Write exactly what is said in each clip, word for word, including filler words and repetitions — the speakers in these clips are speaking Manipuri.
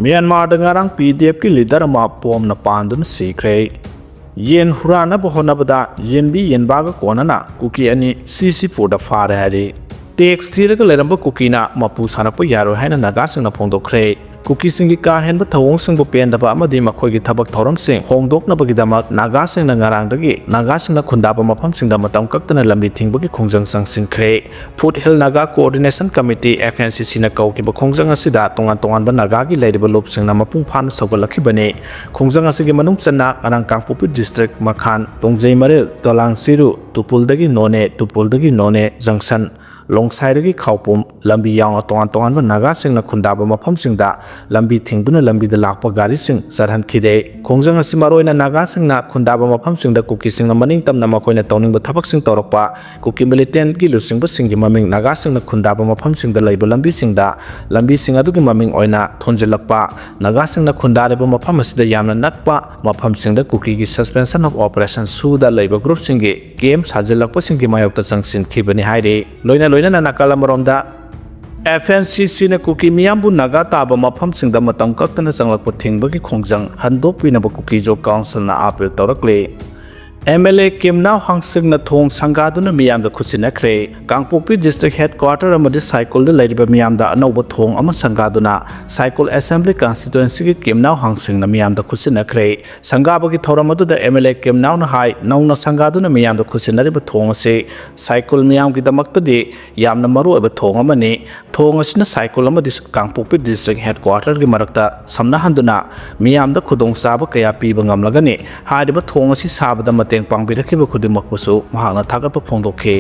ꯃ꯭ꯌꯥꯟꯃꯥꯔꯗ ꯉꯔꯥꯡ ꯄꯤ ꯗꯤ ꯑꯦꯐꯀꯤ ꯂꯤꯗꯔ ꯑꯃ ꯕꯣꯝꯅ ꯄꯥꯟꯗꯨꯅ ꯁꯤꯈ꯭ꯔꯦ꯫ ꯌꯦꯟ ꯍꯨꯔꯥꯟꯅꯕ ꯍꯣꯠꯅꯕꯗ ꯌꯦꯟꯕꯤ ꯌꯦꯟꯕꯥꯒ ꯀꯣꯟꯅꯅ ꯀꯨꯀꯤ ꯑꯅꯤ ꯁꯤ ꯁꯤ ꯄꯨꯔꯗ ꯐꯥꯔꯦ ꯍꯥꯏꯔꯤ꯫ ꯇꯦꯛꯁ ꯊꯤꯔꯒ ꯂꯩꯔꯝꯕ ꯀꯨꯀꯤꯅ ꯃꯄꯨ ꯁꯥꯔꯛꯄ ꯌꯥꯔꯣꯏ ꯍꯥꯏꯅ ꯅꯥꯒꯥꯁꯤꯡꯅ ꯐꯣꯡꯗꯣꯛꯈ꯭ꯔꯦ꯫ ꯀꯨꯀꯤꯁꯤꯡꯒꯤ ꯀꯥ ꯍꯦꯟꯕ ꯊꯧꯑꯣꯡꯁꯤꯡꯕꯨ ꯄꯦꯟꯗꯕ ꯑꯃꯗꯤ ꯃꯈꯣꯏꯒꯤ ꯊꯕꯛ ꯊꯧꯔꯝꯁꯤꯡ ꯍꯣꯡꯗꯣꯛꯅꯕꯒꯤꯗꯃꯛ ꯅꯥꯒꯥꯁꯤꯡꯅ ꯉꯔꯥꯡꯗꯒꯤ ꯅꯥꯒꯥꯁꯤꯡꯅ ꯈꯨꯟꯗꯥꯕ ꯃꯐꯝꯁꯤꯡꯗ ꯃꯇꯝ ꯀꯛꯇꯅ ꯂꯝꯕꯤ ꯊꯤꯡꯕꯒꯤ ꯈꯣꯡꯖꯪ ꯆꯪꯁꯤꯟꯈ꯭ꯔꯦ꯫ Foot hill Naga coordination committee, F N C C, ꯅ ꯀꯧꯈꯤꯕ ꯈꯣꯡꯖꯪ ꯑꯁꯤꯗ ꯇꯣꯉꯥꯟ ꯇꯣꯉꯥꯟꯕ ꯅꯥꯒꯥꯒꯤ ꯂꯩꯔꯤꯕ ꯂꯨꯞꯁꯤꯡꯅ ꯃꯄꯨꯡ ꯐꯥꯅ ꯁꯧꯒꯠꯂꯛꯈꯤꯕꯅꯤ꯫ ꯈꯣꯡꯖꯪ ꯑꯁꯤꯒꯤ ꯃꯅꯨꯡ ꯆꯟꯅ ꯉꯔꯥꯡ ꯀꯥꯡꯄꯣꯛꯄꯤ ꯗꯤꯁꯇ꯭ꯔꯤꯛ ꯃꯈꯥꯟ, ꯇꯣꯡꯖꯩ ꯃꯔꯤꯜ, ꯗꯣꯂꯥꯡ ꯆꯤꯔꯨ, ꯇꯨꯄꯨꯜꯗꯒꯤ ꯅꯣꯅꯦ, ꯇꯨꯄꯨꯜꯗꯒꯤ ꯅꯣꯅꯦ ꯖꯪꯁꯟ, ꯂꯣꯡꯁꯥꯏꯗꯒꯤ ꯈꯥꯎꯄꯨꯝ ꯂꯝꯕꯤ ꯌꯥꯎꯅ ꯇꯣꯉꯥꯟ ꯇꯣꯉꯥꯟꯕ ꯅꯥꯒꯥꯁꯤꯡꯅ ꯈꯨꯟꯗꯥꯕ ꯃꯐꯝꯁꯤꯡꯗ ꯂꯝꯕꯤ ꯊꯤꯡꯗꯨꯅ ꯂꯝꯕꯤꯗ ꯂꯥꯛꯄ ꯒꯥꯔꯤꯁꯤꯡ ꯆꯠꯍꯟꯈꯤꯗꯦ꯫ ꯈꯣꯡꯖꯪ ꯑꯁꯤ ꯃꯔꯨꯑꯣꯏꯅ ꯅꯥꯒꯥꯁꯤꯡꯅ ꯈꯨꯟꯗꯥꯕ ꯃꯐꯝꯁꯤꯡꯗ ꯀꯨꯀꯤꯁꯤꯡꯅ ꯃꯅꯤꯡ ꯇꯝꯅ ꯃꯈꯣꯏꯅ ꯇꯧꯅꯤꯡꯕ ꯊꯕꯛꯁꯤꯡ ꯇꯧꯔꯛꯄ, ꯀꯨꯀꯤ ꯃꯤꯂꯤꯇꯦꯟꯠꯀꯤ ꯂꯨꯆꯤꯡꯕꯁꯤꯡꯒꯤ ꯃꯃꯤꯡ ꯅꯥꯒꯥꯁꯤꯡꯅ ꯈꯨꯟꯗꯥꯕ ꯃꯐꯝꯁꯤꯡꯗ ꯂꯩꯕ ꯂꯝꯕꯤꯁꯤꯡꯗ, ꯂꯝꯕꯤꯁꯤꯡ ꯑꯗꯨꯒꯤ ꯃꯃꯤꯡ ꯑꯣꯏꯅ ꯊꯣꯟꯖꯤꯜꯂꯛꯄ, ꯅꯥꯒꯥꯁꯤꯡꯅ ꯈꯨꯟꯗꯥꯔꯤꯕ ꯃꯐꯝ ꯑꯁꯤꯗ ꯌꯥꯝꯅ ꯅꯛꯄ ꯃꯐꯝꯁꯤꯡꯗ ꯀꯨꯀꯤꯒꯤ Suspension of Operation ꯁꯨꯗ ꯂꯩꯕ ꯒ꯭ꯔꯨꯞꯁꯤꯡꯒꯤ ꯀꯦꯝꯞ ꯁꯥꯖꯤꯜꯂꯛꯄꯁꯤꯡꯒꯤ ꯃꯥꯌꯣꯛꯇ ꯆꯪꯁꯤꯟꯈꯤꯕꯅꯤ ꯍꯥꯏꯔꯤ꯫ ꯂꯣꯏꯅ ꯂꯣꯏꯅꯅ ꯅꯥꯀꯜ ꯑꯃꯔꯣꯝꯗ F N C C ꯅ ꯀꯨꯀꯤ ꯃꯤꯌꯥꯝꯕꯨ ꯅꯥꯒꯥ ꯇꯥꯕ ꯃꯐꯝꯁꯤꯡꯗ ꯃꯇꯝ ꯀꯛꯇꯅ ꯆꯪꯂꯛꯄ ꯊꯤꯡꯕꯒꯤ ꯈꯣꯡꯖꯪ ꯍꯟꯗꯣꯛꯄꯤꯅꯕ ꯀꯨꯀꯤ ꯖꯣ ꯀꯥꯎꯟꯁꯤꯜꯅ ꯑꯥꯄꯤꯜ ꯇꯧꯔꯛꯂꯤ꯫ M L A ꯀꯦꯝꯅꯥꯎ ꯍꯥꯡꯁꯤꯡꯅ ꯊꯣꯡ ꯁꯪꯒꯥꯗꯨꯅ ꯃꯤꯌꯥꯝꯗ ꯈꯨꯠꯁꯤꯟꯅꯈ꯭ꯔꯦ꯫ ꯀꯥꯡꯄꯣꯛꯄꯤ ꯗꯤꯁꯇ꯭ꯔꯤꯛ ꯍꯦꯗꯀ꯭ꯋꯥꯇꯔ ꯑꯃꯗꯤ ꯁꯥꯏꯀꯨꯜꯗ ꯂꯩꯔꯤꯕ ꯃꯤꯌꯥꯝꯗ ꯑꯅꯧꯕ ꯊꯣꯡ ꯑꯃ ꯁꯪꯒꯥꯗꯨꯅ ꯁꯥꯏꯀꯨꯜ ꯑꯦꯁꯦꯝꯕ꯭ꯂꯤ ꯀꯟꯁꯇꯤꯇ꯭ꯋꯦꯟꯁꯤꯒꯤ ꯀꯦꯝꯅꯥꯎ ꯍꯥꯡꯁꯤꯡꯅ ꯃꯤꯌꯥꯝꯗ ꯈꯨꯠꯁꯤꯟꯅꯈ꯭ꯔꯦ꯫ ꯁꯪꯒꯥꯕꯒꯤ ꯊꯧꯔꯝ ꯑꯗꯨꯗ M L A ꯀꯦꯝꯅꯥꯎꯅ ꯍꯥꯏ, ꯅꯧꯅ ꯁꯪꯒꯥꯗꯨꯅ ꯃꯤꯌꯥꯝꯗ ꯈꯨꯠꯁꯤꯟꯅꯔꯤꯕ ꯊꯣꯡ ꯑꯁꯤ ꯁꯥꯏꯀꯨꯜ ꯃꯤꯌꯥꯝꯒꯤꯗꯃꯛꯇꯗꯤ ꯌꯥꯝꯅ ꯃꯔꯨꯑꯣꯏꯕ ꯊꯣꯡ ꯑꯃꯅꯤ꯫ ꯊꯣꯡ ꯑꯁꯤꯅ ꯁꯥꯏꯀꯨꯜ ꯑꯃꯗꯤ ꯀꯥꯡꯄꯣꯛꯄꯤ ꯗꯤꯁꯇ꯭ꯔꯤꯛ ꯍꯦꯗꯀ꯭ꯋꯥꯇꯔꯒꯤ ꯃꯔꯛꯇ ꯁꯝꯅꯍꯟꯗꯨꯅ ꯃꯤꯌꯥꯝꯗ ꯈꯨꯗꯣꯡꯆꯥꯕ ꯀꯌꯥ ꯄꯤꯕ ꯉꯝꯂꯒꯅꯤ꯫ ꯍꯥꯏꯔꯤꯕ ꯊꯣꯡ ꯑꯁꯤ ꯁꯥꯕꯗ ꯃꯇꯦꯡ ꯄꯥꯡꯕꯤꯔꯛꯈꯤꯕ ꯈꯨꯗꯤꯡꯃꯛꯄꯨꯁꯨ ꯃꯍꯥꯛꯅ ꯊꯥꯒꯠꯄ ꯐꯣꯡꯗꯣꯛꯈꯤ꯫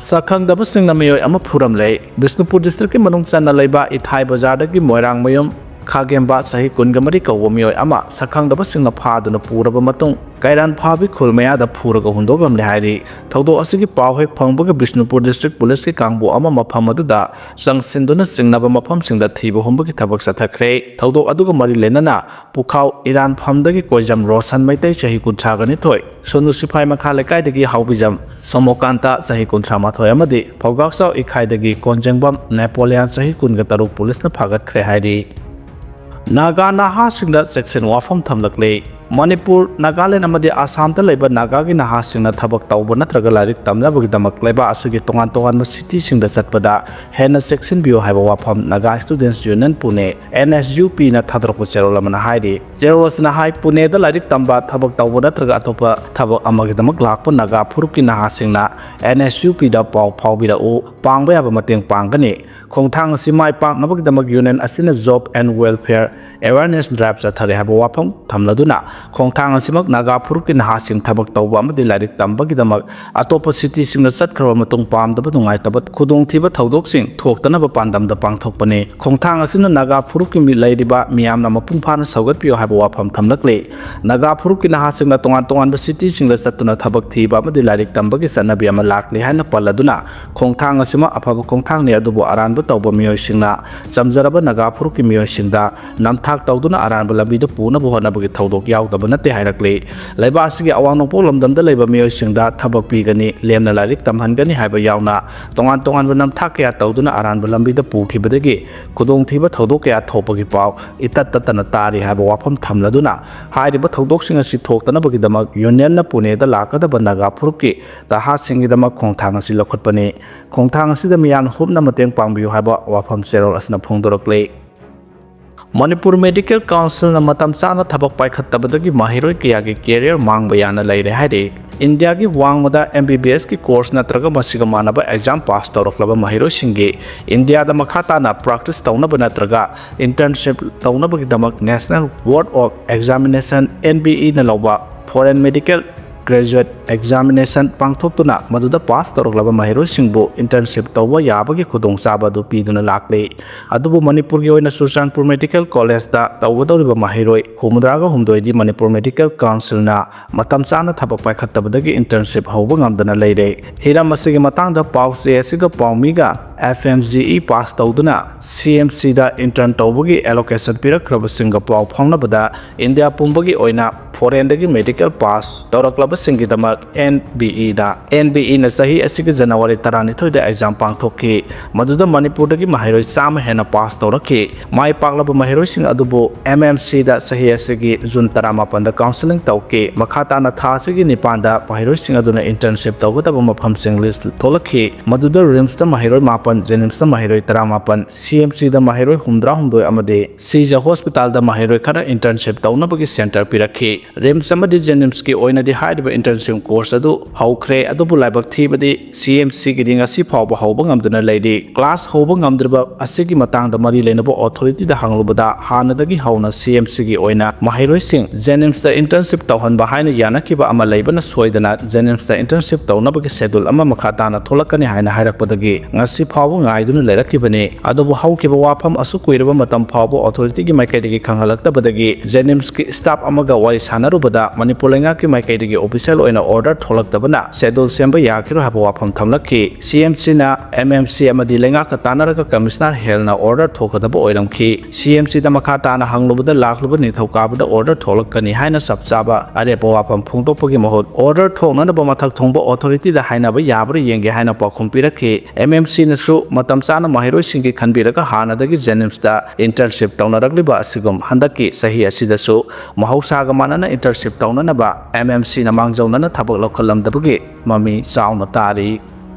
ꯁꯛꯈꯪꯗꯕꯁꯤꯡꯅ ꯃꯤꯑꯣꯏ ꯑꯃ ꯐꯨꯔꯝꯂꯦ꯫ ꯕꯤꯁꯅꯨꯄꯨꯔ ꯗꯤꯁꯇ꯭ꯔꯤꯛꯀꯤ ꯃꯅꯨꯡ ꯆꯟꯅ ꯂꯩꯕ ꯏꯊꯥꯏ ꯕꯖꯥꯔꯗꯒꯤ ꯃꯣꯏꯔꯥꯡꯃꯌꯨꯝ ꯈꯥꯒꯦꯝꯕ, ꯆꯍꯤ ꯀꯨꯟꯒ ꯃꯔꯤ ꯀꯧꯕ ꯃꯤꯑꯣꯏ ꯑꯃ ꯁꯛꯈꯪꯗꯕꯁꯤꯡꯅ ꯐꯥꯗꯨꯅ ꯄꯨꯔꯕ ꯃꯇꯨꯡ ꯀꯩꯔꯥꯟ ꯐꯥꯕꯤ ꯈꯨꯜ ꯃꯌꯥꯗ ꯐꯨꯔꯒ ꯍꯨꯟꯗꯣꯛꯂꯝꯂꯦ ꯍꯥꯏꯔꯤ꯫ ꯊꯧꯗꯣꯛ ꯑꯁꯤꯒꯤ ꯄꯥꯎ ꯍꯦꯛ ꯐꯪꯕꯒ ꯕꯤꯁꯅꯨꯄꯨꯔ ꯗꯤꯁꯇ꯭ꯔꯤꯛ ꯄꯨꯂꯤꯁꯀꯤ ꯀꯥꯡꯕꯨ ꯑꯃ ꯃꯐꯝ ꯑꯗꯨꯗ ꯆꯪꯁꯤꯟꯗꯨꯅ ꯆꯤꯡꯅꯕ ꯃꯐꯝꯁꯤꯡꯗ ꯊꯤꯕ ꯍꯨꯝꯕꯒꯤ ꯊꯕꯛ ꯆꯠꯊꯈ꯭ꯔꯦ꯫ ꯊꯧꯗꯣꯛ ꯑꯗꯨꯒ ꯃꯔꯤ ꯂꯩꯅꯅ ꯄꯨꯈꯥꯎ ꯏꯔꯥꯟꯐꯝꯗꯒꯤ ꯀꯣꯏꯖꯝ ꯔꯣꯁꯟ ꯃꯩꯇꯩ, ꯆꯍꯤ ꯀꯨꯟꯊ꯭ꯔꯥꯒ ꯅꯤꯊꯣꯏ, ꯁꯣꯅꯨ ꯁꯤꯐꯥꯏ ꯃꯈꯥ ꯂꯩꯀꯥꯏꯗꯒꯤ ꯍꯥꯎꯕꯤꯖꯝ ꯁꯣꯃꯣꯀꯥꯟꯇ, ꯆꯍꯤ ꯀꯨꯟꯊ꯭ꯔꯥ ꯃꯥꯊꯣꯏ ꯑꯃꯗꯤ ꯐꯧꯒꯥꯛꯆꯥꯎ ꯏꯈꯥꯏꯗꯒꯤ ꯀꯣꯟꯖꯦꯡꯕꯝ ꯅꯦꯄꯣꯂꯤꯌꯥꯟ, ꯆꯍꯤ ꯀꯨꯟꯒ ꯇꯔꯨꯛ, ꯄꯨꯂꯤꯁꯅ ꯐꯥꯒꯠꯈ꯭ꯔꯦ ꯍꯥꯏꯔꯤ꯫ ꯅꯥꯒꯥ ꯅꯍꯥꯁꯤꯡꯗ ꯆꯦꯛꯁꯤꯟ ꯋꯥꯐꯝ ꯊꯝꯂꯛꯂꯤ꯫ ꯃꯅꯤꯄꯨꯔ, ꯅꯥꯒꯥꯂꯦꯟ ꯑꯃꯗꯤ ꯑꯁꯥꯝꯗ ꯂꯩꯕ ꯅꯥꯒꯥꯒꯤ ꯅꯍꯥꯁꯤꯡꯅ ꯊꯕꯛ ꯇꯧꯕ ꯅꯠꯇ꯭ꯔꯒ ꯂꯥꯏꯔꯤꯛ ꯇꯝꯅꯕꯒꯤꯗꯃꯛ ꯂꯩꯕꯥꯛ ꯑꯁꯤꯒꯤ ꯇꯣꯉꯥꯟ ꯇꯣꯉꯥꯟꯕ ꯁꯤꯇꯤꯁꯤꯡꯗ ꯆꯠꯄꯗ ꯍꯦꯟꯅ ꯆꯦꯛꯁꯤꯟꯕꯤꯌꯨ ꯍꯥꯏꯕ ꯋꯥꯐꯝ ꯅꯥꯒꯥ ꯁ꯭ꯇꯨꯗꯦꯟꯠꯁ ꯌꯨꯅꯤꯌꯟ ꯄꯨꯅꯦ, ꯑꯦꯟ ꯑꯦꯁ ꯌꯨ ꯄꯤꯅ ꯊꯥꯗꯣꯔꯛꯄ ꯆꯦꯔꯣꯜ ꯑꯃꯅ ꯍꯥꯏꯔꯤ꯫ ꯆꯦꯔꯣꯜ ꯑꯁꯤꯅ ꯍꯥꯏ, ꯄꯨꯅꯦꯗ ꯂꯥꯏꯔꯤꯛ ꯇꯝꯕ, ꯊꯕꯛ ꯇꯧꯕ ꯅꯠꯇ꯭ꯔꯒ ꯑꯇꯣꯞꯄ ꯊꯕꯛ ꯑꯃꯒꯤꯗꯃꯛ ꯂꯥꯛꯄ ꯅꯥꯒꯥ ꯐꯨꯔꯨꯞꯀꯤ ꯅꯍꯥꯁꯤꯡꯅ ꯑꯦꯟ ꯑꯦꯁ ꯌꯨ ꯄꯤꯗ ꯄꯥꯎ ꯐꯥꯎꯕꯤꯔꯛꯎ, ꯄꯥꯡꯕ ꯌꯥꯕ ꯃꯇꯦꯡ ꯄꯥꯡꯒꯅꯤ꯫ ꯈꯣꯡꯊꯥꯡ ꯑꯁꯤ ꯃꯥꯏ ꯄꯥꯛꯅꯕꯒꯤꯗꯃꯛ ꯌꯨꯅꯤꯌꯟ ꯑꯁꯤꯅ job and welfare awareness drive ꯆꯠꯊꯔꯦ ꯍꯥꯏꯕ ꯋꯥꯐꯝ ꯊꯝꯂꯗꯨꯅ, ꯈꯣꯡꯊꯥꯡ ꯑꯁꯤꯃꯛ ꯅꯥꯒꯥ ꯐꯨꯔꯨꯞꯀꯤ ꯅꯍꯥꯁꯤꯡ ꯊꯕꯛ ꯇꯧꯕ ꯑꯃꯗꯤ ꯂꯥꯏꯔꯤꯛ ꯇꯝꯕꯒꯤꯗꯃꯛ ꯑꯇꯣꯞꯄ ꯁꯤꯇꯤꯁꯤꯡꯗ ꯆꯠꯈ꯭ꯔꯕ ꯃꯇꯨꯡ ꯄꯥꯝꯗꯕ ꯅꯨꯡꯉꯥꯏꯇꯕ ꯈꯨꯗꯣꯡꯊꯤꯕ ꯊꯧꯗꯣꯛꯁꯤꯡ ꯊꯣꯛꯇꯅꯕ ꯄꯥꯟꯗꯝꯗ ꯄꯥꯡꯊꯣꯛꯄꯅꯤ꯫ ꯈꯣꯡꯊꯥꯡ ꯑꯁꯤꯅ ꯅꯥꯒꯥ ꯐꯨꯔꯨꯞꯀꯤ ꯃꯤ ꯂꯩꯔꯤꯕ ꯃꯤꯌꯥꯝꯅ ꯃꯄꯨꯡ ꯐꯥꯅ ꯁꯧꯒꯠꯄꯤꯌꯨ ꯍꯥꯏꯕ ꯋꯥꯐꯝ ꯊꯝꯂꯛꯂꯤ꯫ ꯅꯥꯒꯥ ꯐꯨꯔꯨꯞꯀꯤ ꯅꯍꯥꯁꯤꯡꯅ ꯇꯣꯉꯥꯟ ꯇꯣꯉꯥꯟꯕ ꯁꯤꯇꯤꯁꯤꯡꯗ ꯆꯠꯇꯨꯅ ꯊꯕꯛ ꯊꯤꯕ ꯑꯃꯗꯤ ꯂꯥꯏꯔꯤꯛ ꯇꯝꯕꯒꯤ ꯆꯠꯅꯕꯤ ꯑꯃ ꯂꯥꯛꯂꯤ ꯍꯥꯏꯅ ꯄꯜꯂꯗꯨꯅ, ꯈꯣꯡꯊꯥꯡ ꯑꯁꯤꯃꯛ ꯑꯐꯕ ꯈꯣꯡꯊꯥꯡꯅꯤ, ꯑꯗꯨꯕꯨ ꯑꯔꯥꯟꯕ ꯇꯧꯕ ꯃꯤꯑꯣꯏꯁꯤꯡꯅ ꯆꯝꯖꯔꯕ ꯅꯥꯒꯥ ꯐꯨꯔꯨꯞꯀꯤ ꯃꯤꯑꯣꯏꯁꯤꯡꯗ ꯅꯝꯊꯥꯛ ꯇꯧꯗꯨꯅ ꯑꯔꯥꯟꯕ ꯂꯝꯕꯤꯗ ꯄꯨꯅꯕ ꯍꯣꯠꯅꯕꯒꯤ ꯊꯧꯗꯣꯛ ꯌꯥꯎꯗꯕ ꯅꯠꯇꯦ ꯍꯥꯏꯔꯛꯂꯤ꯫ ꯂꯩꯕꯥꯛ ꯑꯁꯤꯒꯤ ꯑꯋꯥꯡ ꯅꯣꯡꯄꯣꯛ ꯂꯝꯗꯝꯗ ꯂꯩꯕ ꯃꯤꯑꯣꯏꯁꯤꯡꯗ ꯊꯕꯛ ꯄꯤꯒꯅꯤ, ꯂꯦꯝꯅ ꯂꯥꯏꯔꯤꯛ ꯇꯝꯍꯟꯒꯅꯤ ꯍꯥꯏꯕ ꯌꯥꯎꯅ ꯇꯣꯉꯥꯟ ꯇꯣꯉꯥꯟꯕ ꯅꯝꯊꯥꯛ ꯀꯌꯥ ꯇꯧꯗꯨꯅ ꯑꯔꯥꯟꯕ ꯂꯝꯕꯤꯗ ꯄꯨꯈꯤꯕꯗꯒꯤ ꯈꯨꯗꯣꯡꯊꯤꯕ ꯊꯧꯗꯣꯛ ꯀꯌꯥ ꯊꯣꯛꯄꯒꯤ ꯄꯥꯎ ꯏꯇꯠ ꯇꯠꯇꯅ ꯇꯥꯔꯤ ꯍꯥꯏꯕ ꯋꯥꯐꯝ ꯊꯝꯂꯗꯨꯅ, ꯍꯥꯏꯔꯤꯕ ꯊꯧꯗꯣꯛꯁꯤꯡ ꯑꯁꯤ ꯊꯣꯛꯇꯅꯕꯒꯤꯗꯃꯛ ꯌꯨꯅꯤꯌꯟꯅ ꯄꯨꯅꯦꯗ ꯂꯥꯛꯀꯗꯕ ꯅꯥꯒꯥ ꯐꯨꯔꯨꯞꯀꯤ ꯅꯍꯥꯁꯤꯡꯒꯤꯗꯃꯛ ꯈꯣꯡꯊꯥꯡ ꯑꯁꯤ ꯂꯧꯈꯠꯄꯅꯤ꯫ ꯈꯣꯡꯊꯥꯡ ꯑꯁꯤꯗ ꯃꯤꯌꯥꯝ ꯍꯨꯞꯅ ꯃꯇꯦꯡ ꯄꯥꯡꯕꯤꯌꯨ ꯍꯥꯏꯕ ꯋꯥꯐꯝ ꯆꯦꯔꯣꯜ ꯑꯁꯤꯅ ꯐꯣꯡꯗꯣꯔꯛꯂꯤ꯫ ꯃꯅꯤꯄꯨꯔ ꯃꯦꯗꯤꯀꯦꯜ ꯀꯥꯎꯟꯁꯤꯜꯅ ꯃꯇꯝ ꯆꯥꯅ ꯊꯕꯛ ꯄꯥꯏꯈꯠꯇꯕꯗꯒꯤ ꯃꯍꯩꯔꯣꯏ ꯀꯌꯥꯒꯤ ꯀꯦꯔꯤꯌꯔ ꯃꯥꯡꯕ ꯌꯥꯅ ꯂꯩꯔꯦ ꯍꯥꯏꯔꯤ꯫ ꯏꯟꯗꯤꯌꯥꯒꯤ ꯋꯥꯡꯃꯗ ꯑꯦꯝ ꯕꯤ ꯕꯤ ꯑꯦꯁꯀꯤ ꯀꯣꯔꯁ ꯅꯠꯇ꯭ꯔꯒ ꯃꯁꯤꯒ ꯃꯥꯟꯅꯕ ꯑꯦꯛꯖꯥꯝ ꯄꯥꯁ ꯇꯧꯔꯛꯂꯕ ꯃꯍꯩꯔꯣꯏꯁꯤꯡꯒꯤ ꯏꯟꯗꯤꯌꯥꯗ ꯃꯈꯥ ꯇꯥꯅ ꯄ꯭ꯔꯥꯛꯇꯤꯁ ꯇꯧꯅꯕ ꯅꯠꯇ꯭ꯔꯒ ꯏꯟꯇꯔꯟꯁꯤꯞ ꯇꯧꯅꯕꯒꯤꯗꯃꯛ national board of examination, N B ꯏꯅ ꯂꯧꯕ ꯐꯣꯔꯦꯟ ꯃꯦꯗꯤꯀꯦꯜ ꯒ꯭ꯔꯦꯖꯨꯑꯦꯠ ꯑꯦꯛꯖꯥꯃꯤꯅꯦꯁꯟ ꯄꯥꯡꯊꯣꯛꯇꯨꯅ ꯃꯗꯨꯗ ꯄꯥꯁ ꯇꯧꯔꯛꯂꯕ ꯃꯍꯩꯔꯣꯏꯁꯤꯡꯕꯨ ꯏꯟꯇꯔꯟꯁꯤꯞ ꯇꯧꯕ ꯌꯥꯕꯒꯤ ꯈꯨꯗꯣꯡꯆꯥꯕ ꯑꯗꯨ ꯄꯤꯗꯨꯅ ꯂꯥꯛꯂꯤ꯫ ꯑꯗꯨꯕꯨ ꯃꯅꯤꯄꯨꯔꯒꯤ ꯑꯣꯏꯅ ꯆꯨꯔꯆꯥꯟꯄꯨꯔ ꯃꯦꯗꯤꯀꯦꯜ ꯀꯣꯂꯦꯖꯇ ꯇꯧꯒꯗꯧꯔꯤꯕ ꯃꯍꯩꯔꯣꯏ ꯍꯨꯝꯐꯨꯇꯔꯥꯒ ꯍꯨꯝꯗꯣꯏꯗꯤ ꯃꯅꯤꯄꯨꯔ ꯃꯦꯗꯤꯀꯦꯜ ꯀꯥꯎꯟꯁꯤꯜꯅ ꯃꯇꯝ ꯆꯥꯅ ꯊꯕꯛ ꯄꯥꯏꯈꯠꯇꯕꯗꯒꯤ ꯏꯟꯇꯔꯟꯁꯤꯞ ꯍꯧꯕ ꯉꯝꯗꯅ ꯂꯩꯔꯦ꯫ ꯍꯤꯔꯝ ꯑꯁꯤꯒꯤ ꯃꯇꯥꯡꯗ ꯄꯥꯎ ꯆꯦ ꯑꯁꯤꯒ ꯄꯥꯎꯃꯤꯒ F M G E pass ꯇꯧꯗꯨꯅ ꯁꯤ ꯑꯦꯝ ꯁꯤꯗ ꯏꯟꯇꯔꯟ ꯇꯧꯕꯒꯤ ꯑꯦꯂꯣꯀꯦꯁꯟ ꯄꯤꯔꯛꯈ꯭ꯔꯕꯁꯤꯡꯒ ꯄꯥꯎ ꯐꯥꯎꯅꯕꯗ ꯏꯟꯗꯤꯌꯥ ꯄꯨꯝꯕꯒꯤ ꯑꯣꯏꯅ ꯐꯣꯔꯦꯟꯗꯒꯤ ꯃꯦꯗꯤꯀꯦꯜ ꯄꯥꯁ ꯇꯧꯔꯛꯂꯕ ꯁꯤꯡꯒꯤꯗꯃꯛ ꯑꯦꯟ ꯕꯤ ꯏꯗ ꯑꯦꯟ ꯕꯤ ꯏꯅ ꯆꯍꯤ ꯑꯁꯤꯒꯤ ꯖꯅꯋꯥꯔꯤ ꯇꯔꯥꯅꯤꯊꯣꯏꯗ ꯑꯦꯛꯖꯥꯝ ꯄꯥꯡꯊꯣꯛꯈꯤ꯫ ꯃꯗꯨꯗ ꯃꯅꯤꯄꯨꯔꯗꯒꯤ ꯃꯍꯩꯔꯣꯏ ꯆꯥꯝꯃ ꯍꯦꯟꯅ ꯄꯥꯁ ꯇꯧꯔꯛꯈꯤ꯫ ꯃꯥꯏ ꯄꯥꯛꯂꯕ ꯃꯍꯩꯔꯣꯏꯁꯤꯡ ꯑꯗꯨꯕꯨ ꯑꯦꯝ ꯑꯦꯝ ꯁꯤꯗ ꯆꯍꯤ ꯑꯁꯤꯒꯤ ꯖꯨꯟ ꯇꯔꯥꯃꯥꯄꯟꯗ ꯀꯥꯎꯟꯁꯦꯂꯤꯡ ꯇꯧꯈꯤ꯫ ꯃꯈꯥ ꯇꯥꯅ ꯊꯥ ꯑꯁꯤꯒꯤ ꯅꯤꯄꯥꯟꯗ ꯃꯍꯩꯔꯣꯏꯁꯤꯡ ꯑꯗꯨꯅ ꯏꯟꯇꯔꯟꯁꯤꯞ ꯇꯧꯒꯗꯕ ꯃꯐꯝꯁꯤꯡ ꯂꯤꯁ ꯊꯣꯛꯂꯛꯈꯤ꯫ ꯃꯗꯨꯗ ꯔꯤꯝꯁꯇ ꯃꯍꯩꯔꯣꯏ ꯃꯥꯄꯟ, ꯖꯦꯅꯤꯝꯁꯇ ꯃꯍꯩꯔꯣꯏ ꯇꯔꯥꯃꯥꯄꯟ, ꯁꯤ ꯑꯦꯝ ꯁꯤꯗ ꯃꯍꯩꯔꯣꯏ ꯍꯨꯝꯗ꯭ꯔꯥꯍꯨꯝꯗꯣꯏ ꯑꯃꯗꯤ ꯁꯤꯖ ꯍꯣꯁꯄꯤꯇꯥꯜꯗ ꯃꯍꯩꯔꯣꯏ ꯈꯔ ꯏꯟꯇꯔꯟꯁꯤꯞ ꯇꯧꯅꯕꯒꯤ ꯁꯦꯟꯇꯔ ꯄꯤꯔꯛꯈꯤ꯫ ꯔꯤꯝꯁ ꯑꯃꯗꯤ ꯖꯦꯅꯤꯝꯁꯀꯤ ꯑꯣꯏꯅꯗꯤ ꯍꯥꯏꯔꯤꯕ ꯏꯟꯇꯔꯟꯁꯤꯞ ꯀꯣꯔꯁ ꯑꯗꯨ ꯍꯧꯈ꯭ꯔꯦ, ꯑꯗꯨꯕꯨ ꯂꯥꯏꯕꯛ ꯊꯤꯕꯗꯤ ꯁꯤ ꯑꯦꯝ ꯁꯤꯒꯤꯗꯤ ꯉꯁꯤ ꯐꯥꯎꯕ ꯍꯧꯕ ꯉꯝꯗꯨꯅ ꯂꯩꯔꯤ꯫ ꯀ꯭ꯂꯥꯁ ꯍꯧꯕ ꯉꯝꯗ꯭ꯔꯤꯕ ꯑꯁꯤꯒꯤ ꯃꯇꯥꯡꯗ ꯃꯔꯤ ꯂꯩꯅꯕ ꯑꯣꯊꯣꯔꯤꯇꯤꯗ ꯍꯪꯂꯨꯕꯗ ꯍꯥꯟꯅꯗꯒꯤ ꯍꯧꯅ ꯁꯤ ꯑꯦꯝ ꯁꯤꯒꯤ ꯑꯣꯏꯅ ꯃꯍꯩꯔꯣꯏꯁꯤꯡ ꯖꯦꯅꯤꯝꯁꯇ ꯏꯟꯇꯔꯟꯁꯤꯞ ꯇꯧꯍꯟꯕ ꯍꯥꯏꯅ ꯌꯥꯅꯈꯤꯕ ꯑꯃ ꯂꯩꯕꯅ ꯁꯣꯏꯗꯅ ꯖꯦꯅꯤꯝꯁꯇ ꯏꯟꯇꯔꯟꯁꯤꯞ ꯇꯧꯅꯕꯒꯤ ꯁꯦꯗꯨꯜ ꯑꯃ ꯃꯈꯥ ꯇꯥꯅ ꯊꯣꯛꯂꯛꯀꯅꯤ ꯍꯥꯏꯅ ꯍꯥꯏꯔꯛꯄꯗꯒꯤ ꯉꯁꯤ ꯐꯥꯎꯕ ꯉꯥꯏꯗꯨꯅ ꯂꯩꯔꯛꯈꯤꯕꯅꯤ꯫ ꯑꯗꯨꯕꯨ ꯍꯧꯈꯤꯕ ꯋꯥꯐꯝ ꯑꯁꯨꯛ ꯀꯨꯏꯔꯕ ꯃꯇꯝ ꯐꯥꯎꯕ ꯑꯣꯊꯣꯔꯤꯇꯤꯒꯤ ꯃꯥꯏꯀꯩꯗꯒꯤ ꯈꯪꯍꯜꯂꯛꯇꯕꯗꯒꯤ ꯖꯦꯅꯤꯝꯁꯀꯤ ꯁ꯭ꯇꯥꯐ ꯑꯃꯒ ꯋꯥꯔꯤ ꯁꯥꯟꯅꯔꯨꯕꯗ ꯃꯅꯤꯄꯨꯔ ꯂꯩꯉꯥꯛꯀꯤ ꯃꯥꯏꯀꯩꯗꯒꯤ ꯑꯣꯐꯤꯁꯤꯌꯦꯜ ꯑꯣꯏꯅ ꯑꯣꯔꯗꯔ ꯊꯣꯛꯂꯛꯇꯕꯅ ꯁꯦꯗꯨꯜ ꯁꯦꯝꯕ ꯌꯥꯈꯤꯔꯣꯏ ꯍꯥꯏꯕ ꯋꯥꯐꯝ ꯊꯝꯂꯛꯈꯤ꯫ ꯁꯤ ꯑꯦꯝ ꯁꯤꯅ ꯑꯦꯝ ꯑꯦꯝ ꯁꯤ ꯑꯃꯗꯤ ꯂꯩꯉꯥꯛꯀ ꯇꯥꯟꯅꯔꯒ ꯀꯃꯤꯁꯅꯔ ꯍꯦꯜꯅ ꯑꯣꯔꯗꯔ ꯊꯣꯛꯀꯗꯕ ꯑꯣꯏꯔꯝꯈꯤ꯫ ꯁꯤ ꯑꯦꯝ ꯁꯤꯗ ꯃꯈꯥ ꯇꯥꯅ ꯍꯪꯂꯨꯕꯗ ꯂꯥꯛꯂꯤꯕ ꯅꯤꯡꯊꯧꯀꯥꯕꯗ ꯑꯣꯔꯗꯔ ꯊꯣꯛꯂꯛꯀꯅꯤ ꯍꯥꯏꯅ ꯆꯞ ꯆꯥꯕ ꯑꯔꯦꯞꯄ ꯋꯥꯐꯝ ꯐꯣꯡꯗꯣꯛꯄꯒꯤ ꯃꯍꯨꯠ ꯑꯣꯔꯗꯔ ꯊꯣꯛꯅꯅꯕ ꯃꯊꯛ ꯊꯣꯡꯕ ꯑꯣꯊꯣꯔꯤꯇꯤꯗ ꯍꯥꯏꯅꯕ ꯌꯥꯕ꯭ꯔꯥ ꯌꯦꯡꯒꯦ ꯍꯥꯏꯅ ꯄꯥꯎꯈꯨꯝ ꯄꯤꯔꯛꯈꯤ꯫ ꯑꯦꯝ ꯑꯦꯝ ꯁꯤꯅꯁꯨ ꯃꯇꯝ ꯆꯥꯅ ꯃꯍꯩꯔꯣꯏꯁꯤꯡꯒꯤ ꯈꯟꯕꯤꯔꯒ ꯍꯥꯟꯅꯗꯒꯤ ꯖꯦꯅꯤꯝꯁꯇ ꯏꯟꯇꯔꯟꯁꯤꯞ ꯇꯧꯅꯔꯛꯂꯤꯕ ꯑꯁꯤꯒꯨꯝ ꯍꯟꯗꯛꯀꯤ ꯆꯍꯤ ꯑꯁꯤꯗꯁꯨ ꯃꯍꯧꯁꯥꯒ ꯃꯥꯟꯅꯅ ꯏꯟꯇꯔꯟꯁꯤꯞ ꯇꯧꯅꯅꯕ ꯑꯦꯝ ꯑꯦꯝ ꯁꯤꯅ ꯃꯥꯡꯖꯧꯅꯅ ꯊꯕꯛ ꯂꯧꯈꯠꯂꯝꯗꯕꯒꯤ ꯃꯃꯤ ꯆꯥꯎꯅ ꯇꯥꯔꯤ꯫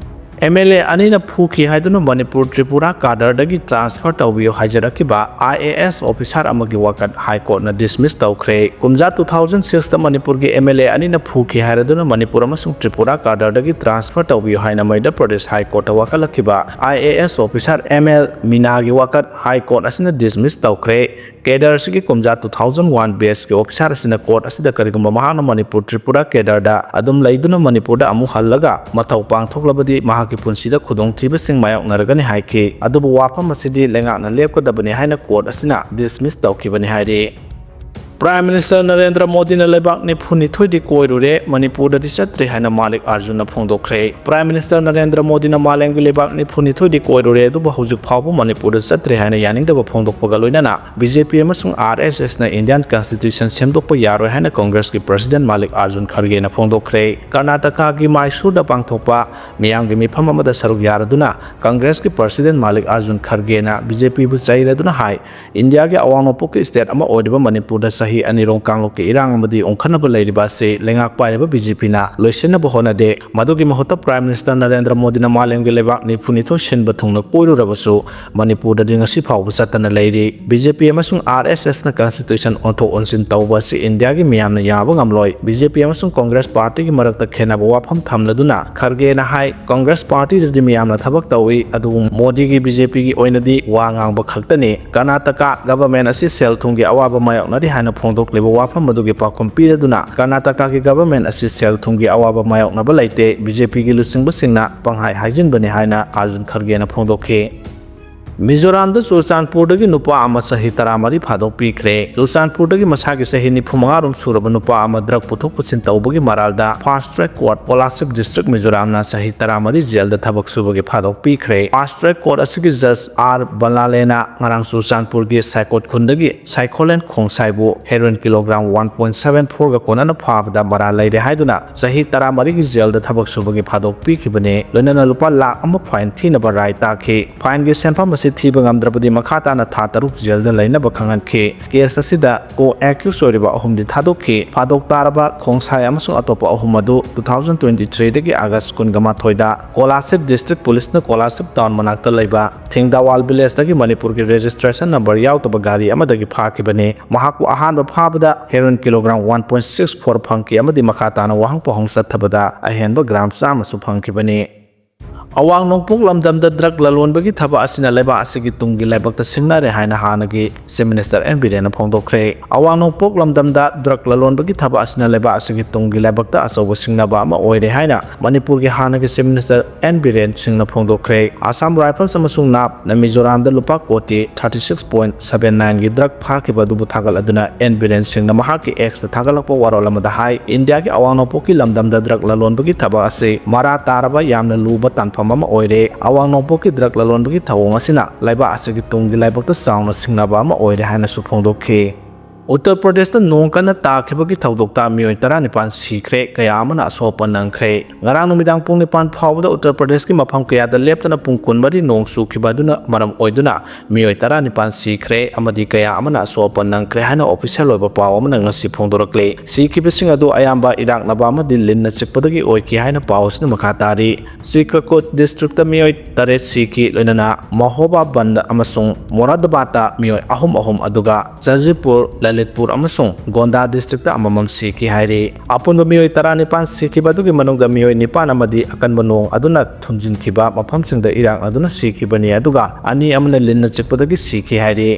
ꯑꯦꯝ ꯑꯦꯜ ꯑꯦ ꯑꯅꯤꯅ ꯐꯨꯈꯤ ꯍꯥꯏꯗꯨꯅ ꯃꯅꯤꯄꯨꯔ ꯇ꯭ꯔꯤꯄꯨꯔꯥ ꯀꯥꯗꯔꯗꯒꯤ ꯇ꯭ꯔꯥꯟꯁꯐꯔ ꯇꯧꯕꯤꯌꯨ ꯍꯥꯏꯖꯔꯛꯈꯤꯕ ꯑꯥꯏ ꯑꯦ ꯑꯦꯁ ꯑꯣꯐꯤꯁꯥꯔ ꯑꯃꯒꯤ ꯋꯥꯀꯠ ꯍꯥꯏ ꯀꯣꯔꯠꯅ ꯗꯤꯁꯃꯤꯁ ꯇꯧꯈ꯭ꯔꯦ꯫ ꯀꯨꯝꯖꯥ ꯇꯨ ꯊꯥꯎꯖꯟ ꯁꯤꯛꯁꯇ ꯃꯅꯤꯄꯨꯔꯒꯤ ꯑꯦꯝ ꯑꯦꯜ ꯑꯦ ꯑꯅꯤꯅ ꯐꯨꯈꯤ ꯍꯥꯏꯔꯗꯨꯅ ꯃꯅꯤꯄꯨꯔ ꯑꯃꯁꯨꯡ ꯇ꯭ꯔꯤꯄꯨꯔꯥ ꯀꯥꯗꯔꯗꯒꯤ ꯇ꯭ꯔꯥꯟꯁꯐꯔ ꯇꯧꯕꯤꯌꯨ ꯍꯥꯏꯅ ꯃꯩꯙ꯭ꯌ ꯄ꯭ꯔꯗꯦꯁ ꯍꯥꯏ ꯀꯣꯔꯠꯇ ꯋꯥꯀꯠꯂꯛꯈꯤꯕ I A S officer M L ꯃꯤꯅꯥꯒꯤ ꯋꯥꯀꯠ ꯍꯥꯏ ꯀꯣꯔꯠ ꯑꯁꯤꯅ ꯗꯤꯁꯃꯤꯁ ꯇꯧꯈ꯭ꯔꯦ꯫ ꯀꯦꯗꯔ ꯑꯁꯤꯒꯤ ꯀꯨꯝꯖꯥ ꯇꯨ ꯊꯥꯎꯖꯟ ꯋꯥꯟ ꯕꯦꯁꯀꯤ ꯑꯣꯐꯤꯁꯥꯔ ꯑꯁꯤꯅ ꯀꯣꯔꯠ ꯑꯁꯤꯗ ꯀꯔꯤꯒꯨꯝꯕ ꯃꯍꯥꯛꯅ ꯃꯅꯤꯄꯨꯔ ꯇ꯭ꯔꯤꯄꯨꯔꯥ ꯀꯦꯗꯔꯗ ꯑꯗꯨꯝ ꯂꯩꯗꯨꯅ ꯃꯅꯤꯄꯨꯔꯗ ꯑꯃꯨꯛ ꯍꯜꯂꯒ ꯃꯊꯧ ꯄꯥꯡꯊꯣꯛꯂꯕꯗꯤ ꯃꯍꯥꯛꯀꯤ ꯄꯨꯟꯁꯤꯗ ꯈꯨꯗꯣꯡꯊꯤꯕꯁꯤꯡ ꯃꯥꯌꯣꯛꯅꯔꯒꯅꯤ ꯍꯥꯏꯈꯤ꯫ ꯑꯗꯨꯕꯨ ꯋꯥꯐꯝ ꯑꯁꯤꯗꯤ ꯂꯩꯉꯥꯛꯅ ꯂꯦꯞꯀꯗꯕꯅꯤ ꯍꯥꯏꯅ ꯀꯣꯔꯠ ꯑꯁꯤꯅ ꯗꯤꯁꯃꯤꯁ ꯇꯧꯈꯤꯕꯅꯤ ꯍꯥꯏꯔꯤ꯫ Prime Minister ꯅꯔꯦꯟꯗ꯭ꯔ ꯃꯣꯗꯤꯅ ꯂꯩꯕꯥꯛ ꯅꯤꯐꯨꯅꯤꯊꯣꯏꯗꯤ ꯀꯣꯏꯔꯨꯔꯦ, ꯃꯅꯤꯄꯨꯔꯗꯗꯤ ꯆꯠꯇ꯭ꯔꯤ ꯍꯥꯏꯅ ꯃꯥꯂꯤꯛ ꯑꯥꯔꯖꯨꯟꯅ ꯐꯣꯡꯗꯣꯛꯈ꯭ꯔꯦ꯫ Prime Minister ꯅꯔꯦꯟꯗ꯭ꯔ ꯃꯣꯗꯤꯅ ꯃꯥꯂꯦꯝꯒꯤ ꯂꯩꯕꯥꯛ ꯅꯤꯐꯨꯅꯤꯊꯣꯏꯗꯤ ꯀꯣꯏꯔꯨꯔꯦ, ꯑꯗꯨꯕꯨ ꯍꯧꯖꯤꯛ ꯐꯥꯎꯕ ꯃꯅꯤꯄꯨꯔꯗ ꯆꯠꯇ꯭ꯔꯤ ꯍꯥꯏꯅ ꯌꯥꯅꯤꯡꯗꯕ ꯐꯣꯡꯗꯣꯛꯄꯒ ꯂꯣꯏꯅꯅ ꯕꯤ ꯖꯦ ꯄꯤ ꯑꯃꯁꯨꯡ ꯑꯥꯔ ꯑꯦꯁ ꯑꯦꯁꯅ Indian Constitution ꯁꯦꯝꯗꯣꯛꯄ ꯌꯥꯔꯣꯏ ꯍꯥꯏꯅ ꯀꯪꯒ꯭ꯔꯦꯁꯀꯤ President ꯃꯥꯂꯤꯛ ꯑꯥꯔꯖꯨꯟ ꯈꯔꯒꯦꯅ ꯐꯣꯡꯗꯣꯛꯈ꯭ꯔꯦ꯫ ꯀꯔꯅꯥꯇꯀꯥꯒꯤ ꯃꯥꯏꯁꯨꯔꯗ ꯄꯥꯡꯊꯣꯛꯄ ꯃꯤꯌꯥꯝꯒꯤ ꯃꯤꯐꯝ ꯑꯃꯗ ꯁꯔꯨꯛ ꯌꯥꯔꯗꯨꯅ ꯀꯪꯒ꯭ꯔꯦꯁꯀꯤ President ꯃꯥꯂꯤꯛ ꯑꯥꯔꯖꯨꯟ ꯈꯔꯒꯦꯅ ꯕꯤ ꯖꯦ ꯄꯤꯕꯨ ꯆꯩꯔꯗꯨꯅ ꯍꯥꯏ, ꯏꯟꯗꯤꯌꯥꯒꯤ ꯑꯋꯥꯡ ꯅꯣꯡꯄꯣꯛꯀꯤ state ꯑꯃ ꯑꯣꯏꯔꯤꯕ ꯃꯅꯤꯄꯨꯔꯗ ꯆꯍꯤ ꯑꯅꯤꯔꯣꯝ ꯀꯥꯡꯂꯨꯞꯀꯤ ꯏꯔꯥꯡ ꯑꯃꯗꯤ ꯑꯣꯟꯈꯠꯅꯕ ꯂꯩꯔꯤꯕ ꯑꯁꯤ ꯂꯩꯉꯥꯛ ꯄꯥꯏꯔꯤꯕ ꯕꯤ ꯖꯦ ꯄꯤꯅ ꯂꯣꯏꯁꯤꯟꯅꯕ ꯍꯣꯠꯅꯗꯦ꯫ ꯃꯗꯨꯒꯤ ꯃꯍꯨꯠꯇ Prime Minister ꯅꯔꯦꯟꯗ꯭ꯔ ꯃꯣꯗꯤꯅ ꯃꯥꯂꯦꯝꯒꯤ ꯂꯩꯕꯥꯛ ꯅꯤꯐꯨꯅꯤꯊꯣꯏ ꯁꯤꯟꯕ ꯊꯨꯡꯅ ꯀꯣꯏꯔꯨꯔꯕꯁꯨ ꯃꯅꯤꯄꯨꯔꯗꯗꯤ ꯉꯁꯤ ꯐꯥꯎꯕ ꯆꯠꯇꯅ ꯂꯩꯔꯤ꯫ ꯕꯤ ꯖꯦ ꯄꯤ ꯑꯃꯁꯨꯡ ꯑꯥꯔ ꯑꯦꯁ ꯑꯦꯁꯅ Constitution ꯑꯣꯟꯊꯣꯛ ꯑꯣꯟꯁꯤꯟ ꯇꯧꯕ ꯑꯁꯤ ꯏꯟꯗꯤꯌꯥꯒꯤ ꯃꯤꯌꯥꯝꯅ ꯌꯥꯕ ꯉꯝꯂꯣꯏ꯫ ꯕꯤ ꯖꯦ ꯄꯤ ꯑꯃꯁꯨꯡ ꯀꯪꯒ꯭ꯔꯦꯁ ꯄꯥꯔꯇꯤꯒꯤ ꯃꯔꯛꯇ ꯈꯦꯟꯅꯕ ꯋꯥꯐꯝ ꯊꯝꯂꯗꯨꯅ ꯈꯔꯒꯦꯅ ꯍꯥꯏ, ꯀꯪꯒ꯭ꯔꯦꯁ ꯄꯥꯔꯇꯤꯗꯗꯤ ꯃꯤꯌꯥꯝꯅ ꯊꯕꯛ ꯇꯧꯏ, ꯑꯗꯨꯕꯨ ꯃꯣꯗꯤꯒꯤ ꯕꯤ ꯖꯦ ꯄꯤꯒꯤ ꯑꯣꯏꯅꯗꯤ ꯋꯥ ꯉꯥꯡꯕ ꯈꯛꯇꯅꯤ꯫ ꯀꯔꯅꯥꯇꯀꯥ government ꯑꯁꯤ ꯁꯦꯜ ꯊꯨꯝꯒꯤ ꯑꯋꯥꯕ ꯃꯥꯌꯣꯛꯅꯔꯤ ꯍꯥꯏꯅ ꯐꯣꯡꯗꯣꯛꯂꯤꯕ ꯋꯥꯐꯝ ꯑꯗꯨꯒꯤ ꯄꯥꯎꯈꯨꯝ ꯄꯤꯔꯗꯨꯅ ꯀꯔꯅꯥꯇꯀꯥꯒꯤ government ꯑꯁꯤ ꯁꯦꯜ ꯊꯨꯝꯒꯤ ꯑꯋꯥꯕ ꯃꯥꯌꯣꯛꯅꯕ ꯂꯩꯇꯦ, ꯕꯤ ꯖꯦ ꯄꯤꯒꯤ ꯂꯨꯆꯤꯡꯕꯁꯤꯡꯅ ꯄꯪꯍꯥꯏ ꯍꯥꯏꯖꯤꯟꯕꯅꯤ ꯍꯥꯏꯅ ꯑꯥꯔꯖꯨꯟ ꯈꯔꯒꯦꯅ ꯐꯣꯡꯗꯣꯛꯈꯤ꯫ ꯃꯤꯖꯣꯔꯥꯝꯗ ꯆꯨꯔꯆꯥꯟꯄꯨꯔꯗꯒꯤ ꯅꯨꯄꯥ ꯑꯃ ꯆꯍꯤ ꯇꯔꯥꯃꯔꯤ ꯐꯥꯗꯣꯛꯄꯤꯈ꯭ꯔꯦ꯫ ꯆꯨꯔꯆꯥꯟꯄꯨꯔꯗꯒꯤ ꯃꯁꯥꯒꯤ ꯆꯍꯤ ꯅꯤꯐꯨꯃꯉꯥ ꯔꯣꯝ ꯁꯨꯔꯕ ꯅꯨꯄꯥ ꯑꯃ drug ꯄꯨꯊꯣꯛ ꯄꯨꯁꯤꯟ ꯇꯧꯕꯒꯤ ꯃꯔꯥꯜꯗ Fast Track Court Kolasib district ꯃꯤꯖꯣꯔꯥꯝꯅ ꯆꯍꯤ ꯇꯔꯥꯃꯔꯤ ꯖꯦꯜꯗ ꯊꯕꯛ ꯁꯨꯕꯒꯤ ꯐꯥꯗꯣꯛꯄꯤꯈ꯭ꯔꯦ꯫ Fast Track Court ꯑꯁꯤꯒꯤ judge ꯑꯥꯔ ꯕꯂꯥꯂꯦꯅ ꯉꯔꯥꯡ ꯆꯨꯔꯆꯥꯟꯄꯨꯔꯒꯤ ꯁꯥꯏꯀꯣꯠ ꯈꯨꯟꯗꯒꯤ ꯁꯥꯏꯈꯣꯂꯦꯟ ꯈꯣꯡꯁꯥꯏꯕꯨ heroin kilogram one point seven four ꯒ ꯀꯣꯟꯅꯅ ꯐꯥꯕꯗ ꯃꯔꯥꯜ ꯂꯩꯔꯦ ꯍꯥꯏꯗꯨꯅ ꯆꯍꯤ ꯇꯔꯥꯃꯔꯤꯒꯤ ꯖꯦꯜꯗ ꯊꯕꯛ ꯁꯨꯕꯒꯤ ꯐꯥꯗꯣꯛ ꯄꯤꯈꯤꯕꯅꯤ꯫ ꯂꯣꯏꯅꯅ ꯂꯨꯄꯥ ꯂꯥꯈ ꯑꯃ fine ꯊꯤꯅꯕ ꯔꯥꯏ ꯇꯥꯈꯤ꯫ Fine ꯒꯤ ꯁꯦꯟꯐꯝ ꯑꯁꯤ ꯊꯤꯕ ꯉꯝꯗ꯭ꯔꯕꯗꯤ ꯃꯈꯥ ꯇꯥꯅ ꯊꯥ ꯇꯔꯨꯛ ꯖꯦꯜꯗ ꯂꯩꯅꯕ ꯈꯪꯍꯟꯈꯤ꯫ Case ꯑꯁꯤꯗ co-accused ꯑꯣꯏꯔꯤꯕ ꯑꯍꯨꯝꯗꯤ ꯊꯥꯗꯣꯛꯈꯤ꯫ ꯐꯥꯗꯣꯛ ꯇꯥꯔꯕ ꯈꯣꯡꯁꯥꯏ ꯑꯃꯁꯨꯡ ꯑꯇꯣꯞꯄ ꯑꯍꯨꯝ ꯑꯗꯨ two thousand twenty three ꯗꯒꯤ August ꯀꯨꯟꯒ ꯃꯥꯊꯣꯏꯗ ꯀꯣꯂꯥꯁꯤꯕ district police ꯅ ꯀꯣꯂꯥꯁꯤꯕ town ꯃꯅꯥꯛꯇ ꯂꯩꯕ ꯊꯤꯡꯗꯥꯋꯥꯜ village ꯗꯒꯤ ꯃꯅꯤꯄꯨꯔꯒꯤ registration number ꯌꯥꯎꯗꯕ ꯒꯥꯔꯤ ꯑꯃꯗꯒꯤ ꯐꯥꯈꯤꯕꯅꯤ꯫ ꯃꯍꯥꯛꯄꯨ ꯑꯍꯥꯟꯕ ꯐꯥꯕꯗ heroin kilogram one point six four ꯐꯪꯈꯤ ꯑꯃꯗꯤ ꯃꯈꯥ ꯇꯥꯅ ꯋꯥꯍꯪ ꯄꯥꯎꯍꯪ ꯆꯠꯊꯕꯗ ꯑꯍꯦꯟꯕ gram ꯆꯥꯝꯃꯁꯨ ꯐꯪꯈꯤꯕꯅꯤ꯫ ꯑꯋꯥꯡ ꯅꯣꯡꯄꯣꯛ ꯂꯝꯗꯝꯗ ꯗ꯭ꯔꯒ ꯂꯂꯣꯟꯕꯒꯤ ꯊꯕꯛ ꯑꯁꯤꯅ ꯂꯩꯕꯥꯛ ꯑꯁꯤꯒꯤ ꯇꯨꯡꯒꯤ ꯂꯥꯏꯕꯛꯇ ꯁꯤꯡꯅꯔꯦ ꯍꯥꯏꯅ ꯍꯥꯟꯅꯒꯤ ꯆꯤꯐ ꯃꯤꯅꯤꯁꯇꯔ ꯑꯦꯟ ꯕꯤꯔꯦꯟꯅ ꯐꯣꯡꯗꯣꯛꯈ꯭ꯔꯦ꯫ ꯑꯋꯥꯡ ꯅꯣꯡꯄꯣꯛ ꯂꯝꯗꯝꯗ ꯗ꯭ꯔꯒ ꯂꯂꯣꯟꯕꯒꯤ ꯊꯕꯛ ꯑꯁꯤꯅ ꯂꯩꯕꯥꯛ ꯑꯁꯤꯒꯤ ꯇꯨꯡꯒꯤ ꯂꯥꯏꯕꯛꯇ ꯑꯆꯧꯕ ꯁꯤꯡꯅꯕ ꯑꯃ ꯑꯣꯏꯔꯦ ꯍꯥꯏꯅ ꯃꯅꯤꯄꯨꯔꯒꯤ ꯍꯥꯟꯅꯒꯤ ꯆꯤꯐ ꯃꯤꯅꯤꯁꯇꯔ ꯑꯦꯟ ꯕꯤꯔꯦꯟ ꯁꯤꯡꯅ ꯐꯣꯡꯗꯣꯛꯈ꯭ꯔꯦ꯫ ꯑꯁꯥꯝ ꯔꯥꯏꯐꯜꯁ ꯑꯃꯁꯨꯡ ꯅꯥꯞꯅ ꯃꯤꯖꯣꯔꯥꯝꯗ ꯂꯨꯄꯥ ꯀꯣꯇꯤ ꯊꯥꯔꯇꯤ ꯁꯤꯛꯁ ꯄꯣꯏꯟ ꯁꯕꯦꯟ ꯅꯥꯏꯟꯒꯤ ꯗ꯭ꯔꯒ ꯐꯥꯈꯤꯕ ꯑꯗꯨꯕꯨ ꯊꯥꯒꯠꯂꯗꯨꯅ ꯑꯦꯟ ꯕꯤꯔꯦꯟ ꯁꯤꯡꯅ ꯃꯍꯥꯛꯀꯤ ꯑꯦꯛꯁꯇ ꯊꯥꯒꯠꯂꯛꯄ ꯋꯥꯔꯣꯜ ꯑꯃꯗ ꯍꯥꯏ, ꯏꯟꯗꯤꯌꯥꯒꯤ ꯑꯋꯥꯡ ꯅꯣꯡꯄꯣꯛꯀꯤ ꯂꯝꯗꯝꯗ ꯗ꯭ꯔꯒ ꯂꯂꯣꯟꯕꯒꯤ ꯊꯕꯛ ꯑꯁꯤ ꯃꯔꯥ ꯇꯥꯔꯕ ꯌꯥꯝꯅ ꯂꯨꯕ ꯇꯥꯟꯐꯝ ꯑꯃ ꯑꯣꯏꯔꯦ꯫ ꯑꯋꯥꯡ ꯅꯣꯡꯄꯣꯛꯀꯤ ꯗ꯭ꯔꯒ ꯂꯂꯣꯟꯕꯒꯤ ꯊꯧꯑꯣꯡ ꯑꯁꯤꯅ ꯂꯩꯕꯥꯛ ꯑꯁꯤꯒꯤ ꯇꯨꯡꯒꯤ ꯂꯥꯏꯕꯛꯇ ꯆꯥꯎꯅ ꯁꯤꯡꯅꯕ ꯑꯃ ꯑꯣꯏꯔꯦ ꯍꯥꯏꯅꯁꯨ ꯐꯣꯡꯗꯣꯛꯈꯤ꯫ ꯎꯠꯇꯔ ꯄ꯭ꯔꯗꯦꯁꯇ ꯅꯣꯡ ꯀꯟꯅ ꯇꯥꯈꯤꯕꯒꯤ ꯊꯧꯗꯣꯛꯇ ꯃꯤꯑꯣꯏ ꯇꯔꯥꯅꯤꯄꯥꯟ ꯁꯤꯈ꯭ꯔꯦ, ꯀꯌꯥ ꯑꯃꯅ ꯑꯁꯣꯛ ꯑꯄꯟ ꯅꯪꯈ꯭ꯔꯦ꯫ ꯉꯔꯥꯡ ꯅꯨꯃꯤꯗꯥꯡ ꯄꯨꯡ ꯅꯤꯄꯥꯟ ꯐꯥꯎꯕꯗ ꯎꯠꯇꯔ ꯄ꯭ꯔꯗꯦꯁꯀꯤ ꯃꯐꯝ ꯀꯌꯥꯗ ꯂꯦꯞꯇꯅ ꯄꯨꯡ ꯀꯨꯟꯃꯔꯤ ꯅꯣꯡ ꯆꯨꯈꯤꯕ ꯑꯗꯨꯅ ꯃꯔꯝ ꯑꯣꯏꯗꯨꯅ ꯃꯤꯑꯣꯏ ꯇꯔꯥꯅꯤꯄꯥꯟ ꯁꯤꯈ꯭ꯔꯦ ꯑꯃꯗꯤ ꯀꯌꯥ ꯑꯃꯅ ꯑꯁꯣꯛ ꯑꯄꯟ ꯅꯪꯈ꯭ꯔꯦ ꯍꯥꯏꯅ ꯑꯣꯐꯤꯁꯤꯌꯦꯜ ꯑꯣꯏꯕ ꯄꯥꯎ ꯑꯃꯅ ꯉꯁꯤ ꯐꯣꯡꯗꯣꯔꯛꯂꯤ꯫ ꯁꯤꯈꯤꯕꯁꯤꯡ ꯑꯗꯨ ꯑꯌꯥꯝꯕ ꯏꯔꯥꯛꯅꯕ ꯑꯃꯗꯤ ꯂꯤꯟꯅ ꯆꯤꯛꯄꯗꯒꯤ ꯑꯣꯏꯈꯤ ꯍꯥꯏꯅ ꯄꯥꯎ ꯑꯁꯤꯅ ꯃꯈꯥ ꯇꯥꯔꯤ꯫ ꯆꯤꯀ꯭ꯔꯀꯣꯠ ꯗꯤꯁꯇ꯭ꯔꯤꯛꯇ ꯃꯤꯑꯣꯏ ꯇꯔꯦꯠ ꯁꯤꯈꯤ, ꯂꯣꯏꯅꯅ ꯃꯍꯣꯕꯥꯕꯟꯗ ꯑꯃꯁꯨꯡ ꯃꯣꯔꯥꯗꯕꯥꯗꯇ ꯃꯤꯑꯣꯏ ꯑꯍꯨꯝ ꯑꯍꯨꯝ, ꯑꯗꯨꯒ ꯆꯖꯤꯄꯨꯔ, ꯂꯂꯤꯠꯄꯨꯔ ꯑꯃꯁꯨꯡ ꯒꯣꯟꯗꯥ ꯗꯤꯁꯇ꯭ꯔꯤꯛꯇ ꯑꯃꯃꯝ ꯁꯤꯈꯤ ꯍꯥꯏꯔꯤ꯫ ꯑꯄꯨꯟꯕ ꯃꯤꯑꯣꯏ ꯇꯔꯥꯅꯤꯄꯥꯟ ꯁꯤꯈꯤꯕ ꯑꯗꯨꯒꯤ ꯃꯅꯨꯡꯗ ꯃꯤꯑꯣꯏ ꯅꯤꯄꯥꯟ ꯑꯃꯗꯤ ꯑꯀꯟꯕ ꯅꯣꯡ ꯑꯗꯨꯅ ꯊꯨꯝꯖꯤꯟꯈꯤꯕ ꯃꯐꯝꯁꯤꯡꯗ ꯏꯔꯥꯛꯅꯗꯨꯅ ꯁꯤꯈꯤꯕꯅꯤ, ꯑꯗꯨꯒ ꯑꯅꯤ ꯑꯃꯅ ꯂꯤꯟꯅ ꯆꯤꯛꯄꯗꯒꯤ ꯁꯤꯈꯤ ꯍꯥꯏꯔꯤ꯫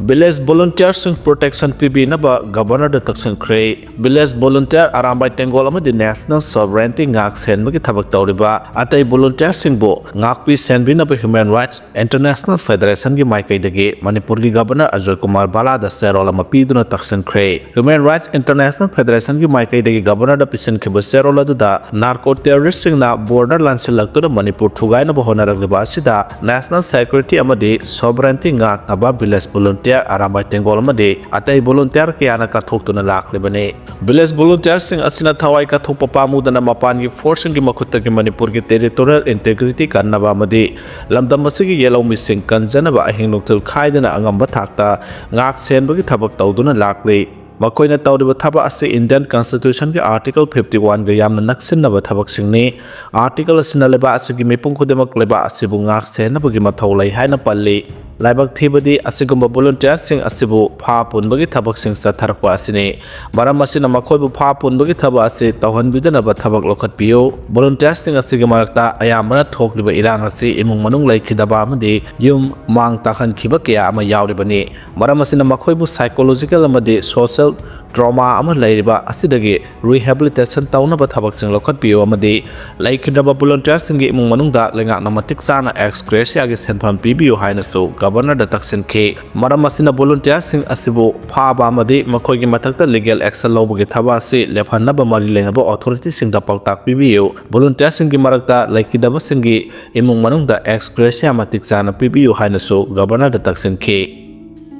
ꯚꯤꯂꯦꯖ ꯚꯣꯂꯨꯟꯇꯤꯌꯔꯁꯤꯡ ꯄ꯭ꯔꯣꯇꯦꯛꯁꯟ ꯄꯤꯕꯤꯅꯕ ꯒꯚꯔꯅꯔꯗ ꯇꯛꯁꯤꯟꯈ꯭ꯔꯦ꯫ ꯚꯤꯂꯦꯖ ꯚꯣꯂꯨꯟꯇꯤꯌꯔ ꯑꯔꯥꯝꯕꯥꯏ ꯇꯦꯡꯒꯣꯜ ꯑꯃꯗꯤ ꯅꯦꯁꯅꯦꯜ ꯁꯣꯚꯔꯦꯟꯇꯤ ꯉꯥꯛ ꯁꯦꯟꯕꯒꯤ ꯊꯕꯛ ꯇꯧꯔꯤꯕ ꯑꯇꯩ ꯚꯣꯂꯨꯟꯇꯤꯌꯔꯁꯤꯡꯕꯨ ꯉꯥꯛꯄꯤ ꯁꯦꯟꯕꯤꯅꯕ ꯍ꯭ꯌꯨꯃꯦꯟ ꯔꯥꯏꯠꯁ ꯏꯟꯇꯔꯅꯦꯁꯅꯦꯜ ꯐꯦꯗꯔꯦꯁꯟꯒꯤ ꯃꯥꯏꯀꯩꯗꯒꯤ ꯃꯅꯤꯄꯨꯔꯒꯤ ꯒꯚꯔꯅꯔ ꯑꯖꯣꯏ ꯀꯨꯃꯥꯔ ꯕꯥꯂꯥꯗ ꯆꯦꯔꯣꯜ ꯑꯃ ꯄꯤꯗꯨꯅ ꯇꯛꯁꯤꯟꯈ꯭ꯔꯦ꯫ ꯍ꯭ꯌꯨꯃꯦꯟ ꯔꯥꯏꯠꯁ ꯏꯟꯇꯔꯅꯦꯁꯅꯦꯜ ꯐꯦꯗꯔꯦꯁꯟꯒꯤ ꯃꯥꯏꯀꯩꯗꯒꯤ ꯒꯚꯔꯅꯔꯗ ꯄꯤꯁꯤꯟꯈꯤꯕ ꯆꯦꯔꯣꯜ ꯑꯗꯨꯗ ꯅꯥꯔꯀꯣ ꯇꯦꯔꯣꯔꯤꯁꯁꯤꯡꯅ ꯕꯣꯔꯗꯔ ꯂꯥꯟꯁꯤꯜꯂꯛꯇꯨꯅ ꯃꯅꯤꯄꯨꯔ ꯊꯨꯒꯥꯏꯅꯕ ꯍꯣꯠꯅꯔꯛꯂꯤꯕ ꯑꯁꯤꯗ ꯅꯦꯁꯅꯦꯜ ꯁꯦꯀ꯭ꯌꯨꯔꯤꯇꯤ ꯑꯃꯗꯤ ꯁꯣꯚꯔꯦꯟꯇꯤ ꯉꯥꯛꯅꯕ ꯚꯤꯂꯦꯖ ꯚꯣꯂꯨꯟꯇꯤꯌꯔ ꯑꯔꯥꯝꯕꯥꯏ ꯇꯦꯡꯒꯣꯜ ꯑꯃꯗꯤ ꯑꯇꯩ ꯚꯣꯂꯨꯟꯇꯤꯌꯔ ꯀꯌꯥꯅ ꯀꯠꯊꯣꯛꯇꯨꯅ ꯂꯥꯛꯂꯤꯕꯅꯤ꯫ ꯚꯤꯂꯦꯖ ꯚꯣꯂꯨꯟꯇꯤꯌꯔꯁꯤꯡ ꯑꯁꯤꯅ ꯊꯋꯥꯏ ꯀꯠꯊꯣꯛꯄ ꯄꯥꯝꯃꯨꯗꯅ ꯃꯄꯥꯟꯒꯤ ꯐꯣꯔꯁꯁꯤꯡꯒꯤ ꯃꯈꯨꯠꯇꯒꯤ ꯃꯅꯤꯄꯨꯔꯒꯤ ꯇꯦꯔꯤꯇꯣꯔꯤꯌꯦꯜ ꯏꯟꯇꯦꯒ꯭ꯔꯤꯇꯤ ꯀꯟꯅꯕ ꯑꯃꯗꯤ ꯂꯝꯗꯝ ꯑꯁꯤꯒꯤ ꯌꯦꯜꯍꯧꯃꯤꯁꯤꯡ ꯀꯟꯖꯅꯕ ꯑꯍꯤꯡ ꯅꯨꯡꯊꯤꯜ ꯈꯥꯏꯗꯅ ꯑꯉꯝꯕ ꯊꯥꯛꯇ ꯉꯥꯛ ꯁꯦꯟꯕꯒꯤ ꯊꯕꯛ ꯇꯧꯗꯨꯅ ꯂꯥꯛꯂꯤ꯫ ꯃꯈꯣꯏꯅ ꯇꯧꯔꯤꯕ ꯊꯕꯛ ꯑꯁꯤ ꯏꯟꯗꯤꯌꯟ ꯀꯟꯁꯇꯤꯇ꯭ꯌꯨꯁꯟꯒꯤ ꯑꯥꯔꯇꯤꯀꯜ ꯐꯤꯐꯇꯤ ꯋꯥꯟꯒ ꯌꯥꯝꯅ ꯅꯛꯁꯤꯟꯅꯕ ꯊꯕꯛꯁꯤꯡꯅꯤ꯫ ꯑꯥꯔꯇꯤꯀꯜ ꯑꯁꯤꯅ ꯂꯩꯕꯥꯛ ꯑꯁꯤꯒꯤ ꯃꯤꯄꯨꯝ ꯈꯨꯗꯤꯡꯃꯛ ꯂꯩꯕꯥꯛ ꯑꯁꯤꯕꯨ ꯉꯥꯛ ꯁꯦꯟꯅꯕꯒꯤ ꯃꯊꯧ ꯂꯩ ꯍꯥꯏꯅ ꯄꯜꯂꯤ꯫ ꯂꯥꯏꯕꯛ ꯊꯤꯕꯗꯤ, ꯑꯁꯤꯒꯨꯝꯕ volunteersꯁꯤꯡ ꯑꯁꯤꯕꯨ ꯐꯥ ꯄꯨꯟꯕꯒꯤ ꯊꯕꯛꯁꯤꯡ ꯆꯠꯊꯔꯛꯄ ꯑꯁꯤꯅꯤ꯫ ꯃꯔꯝ ꯑꯁꯤꯅ, ꯃꯈꯣꯏꯕꯨ ꯐꯥ ꯄꯨꯟꯕꯒꯤ ꯊꯕꯛ ꯑꯁꯤ ꯇꯧꯍꯟꯕꯤꯗꯅꯕ ꯊꯕꯛ ꯂꯧꯈꯠꯄꯤꯌꯨ꯫ Volunteersꯁꯤꯡ ꯑꯁꯤꯒꯤ ꯃꯔꯛꯇ ꯑꯌꯥꯝꯕꯅ ꯊꯣꯛꯂꯤꯕ ꯏꯔꯥꯡ ꯑꯁꯤ ꯏꯃꯨꯡ ꯃꯅꯨꯡ ꯂꯩꯈꯤꯗꯕ ꯑꯃꯗꯤ ꯌꯨꯝ ꯃꯥꯡ ꯇꯥꯛꯍꯟꯈꯤꯕ ꯀꯌꯥ ꯑꯃ ꯌꯥꯎꯔꯤꯕꯅꯤ꯫ ꯃꯔꯝ ꯑꯁꯤꯅ, ꯃꯈꯣꯏꯕꯨ psychological ꯑꯃꯗꯤ social trauma ꯑꯃ ꯂꯩꯔꯤꯕ ꯑꯁꯤꯗꯒꯤ rehabilitation ꯇꯧꯅꯕ ꯊꯕꯛꯁꯤꯡ ꯂꯧꯈꯠꯄꯤꯌꯨ ꯑꯃꯗꯤ ꯂꯩꯈꯤꯗ꯭ꯔꯕ volunteersꯁꯤꯡꯒꯤ ꯏꯃꯨꯡ ꯃꯅꯨꯡꯗ ꯂꯩꯉꯥꯛꯅ ꯃꯇꯤꯛ ꯆꯥꯅ ex gratia ꯒꯤ ꯁꯦꯟꯐꯝ ꯄꯤꯕꯤꯌꯨ ꯍꯥꯏꯅꯁꯨ Governorꯗ ꯇꯛꯁꯤꯟꯈꯤ꯫ ꯃꯔꯝ ꯑꯁꯤꯅ, volunteersꯁꯤꯡ ꯑꯁꯤꯕꯨ ꯐꯥꯕ ꯑꯃꯗꯤ ꯃꯈꯣꯏꯒꯤ ꯃꯊꯛꯇ legal action ꯂꯧꯕꯒꯤ ꯊꯕꯛ ꯑꯁꯤ ꯂꯦꯞꯍꯟꯅꯕ ꯃꯔꯤ ꯂꯩꯅꯕ authorityꯁꯤꯡꯗ ꯄꯥꯎꯇꯥꯛ ꯄꯤꯕꯤꯌꯨ꯫ Volunteersꯁꯤꯡꯒꯤ ꯃꯔꯛꯇ ꯂꯩꯈꯤꯗꯕꯁꯤꯡꯒꯤ ꯏꯃꯨꯡ ꯃꯅꯨꯡꯗ ex gratia ꯃꯇꯤꯛ ꯆꯥꯅ ꯄꯤꯕꯤꯌꯨ ꯍꯥꯏꯅꯁꯨ Governorꯗ ꯇꯛꯁꯤꯟꯈꯤ꯫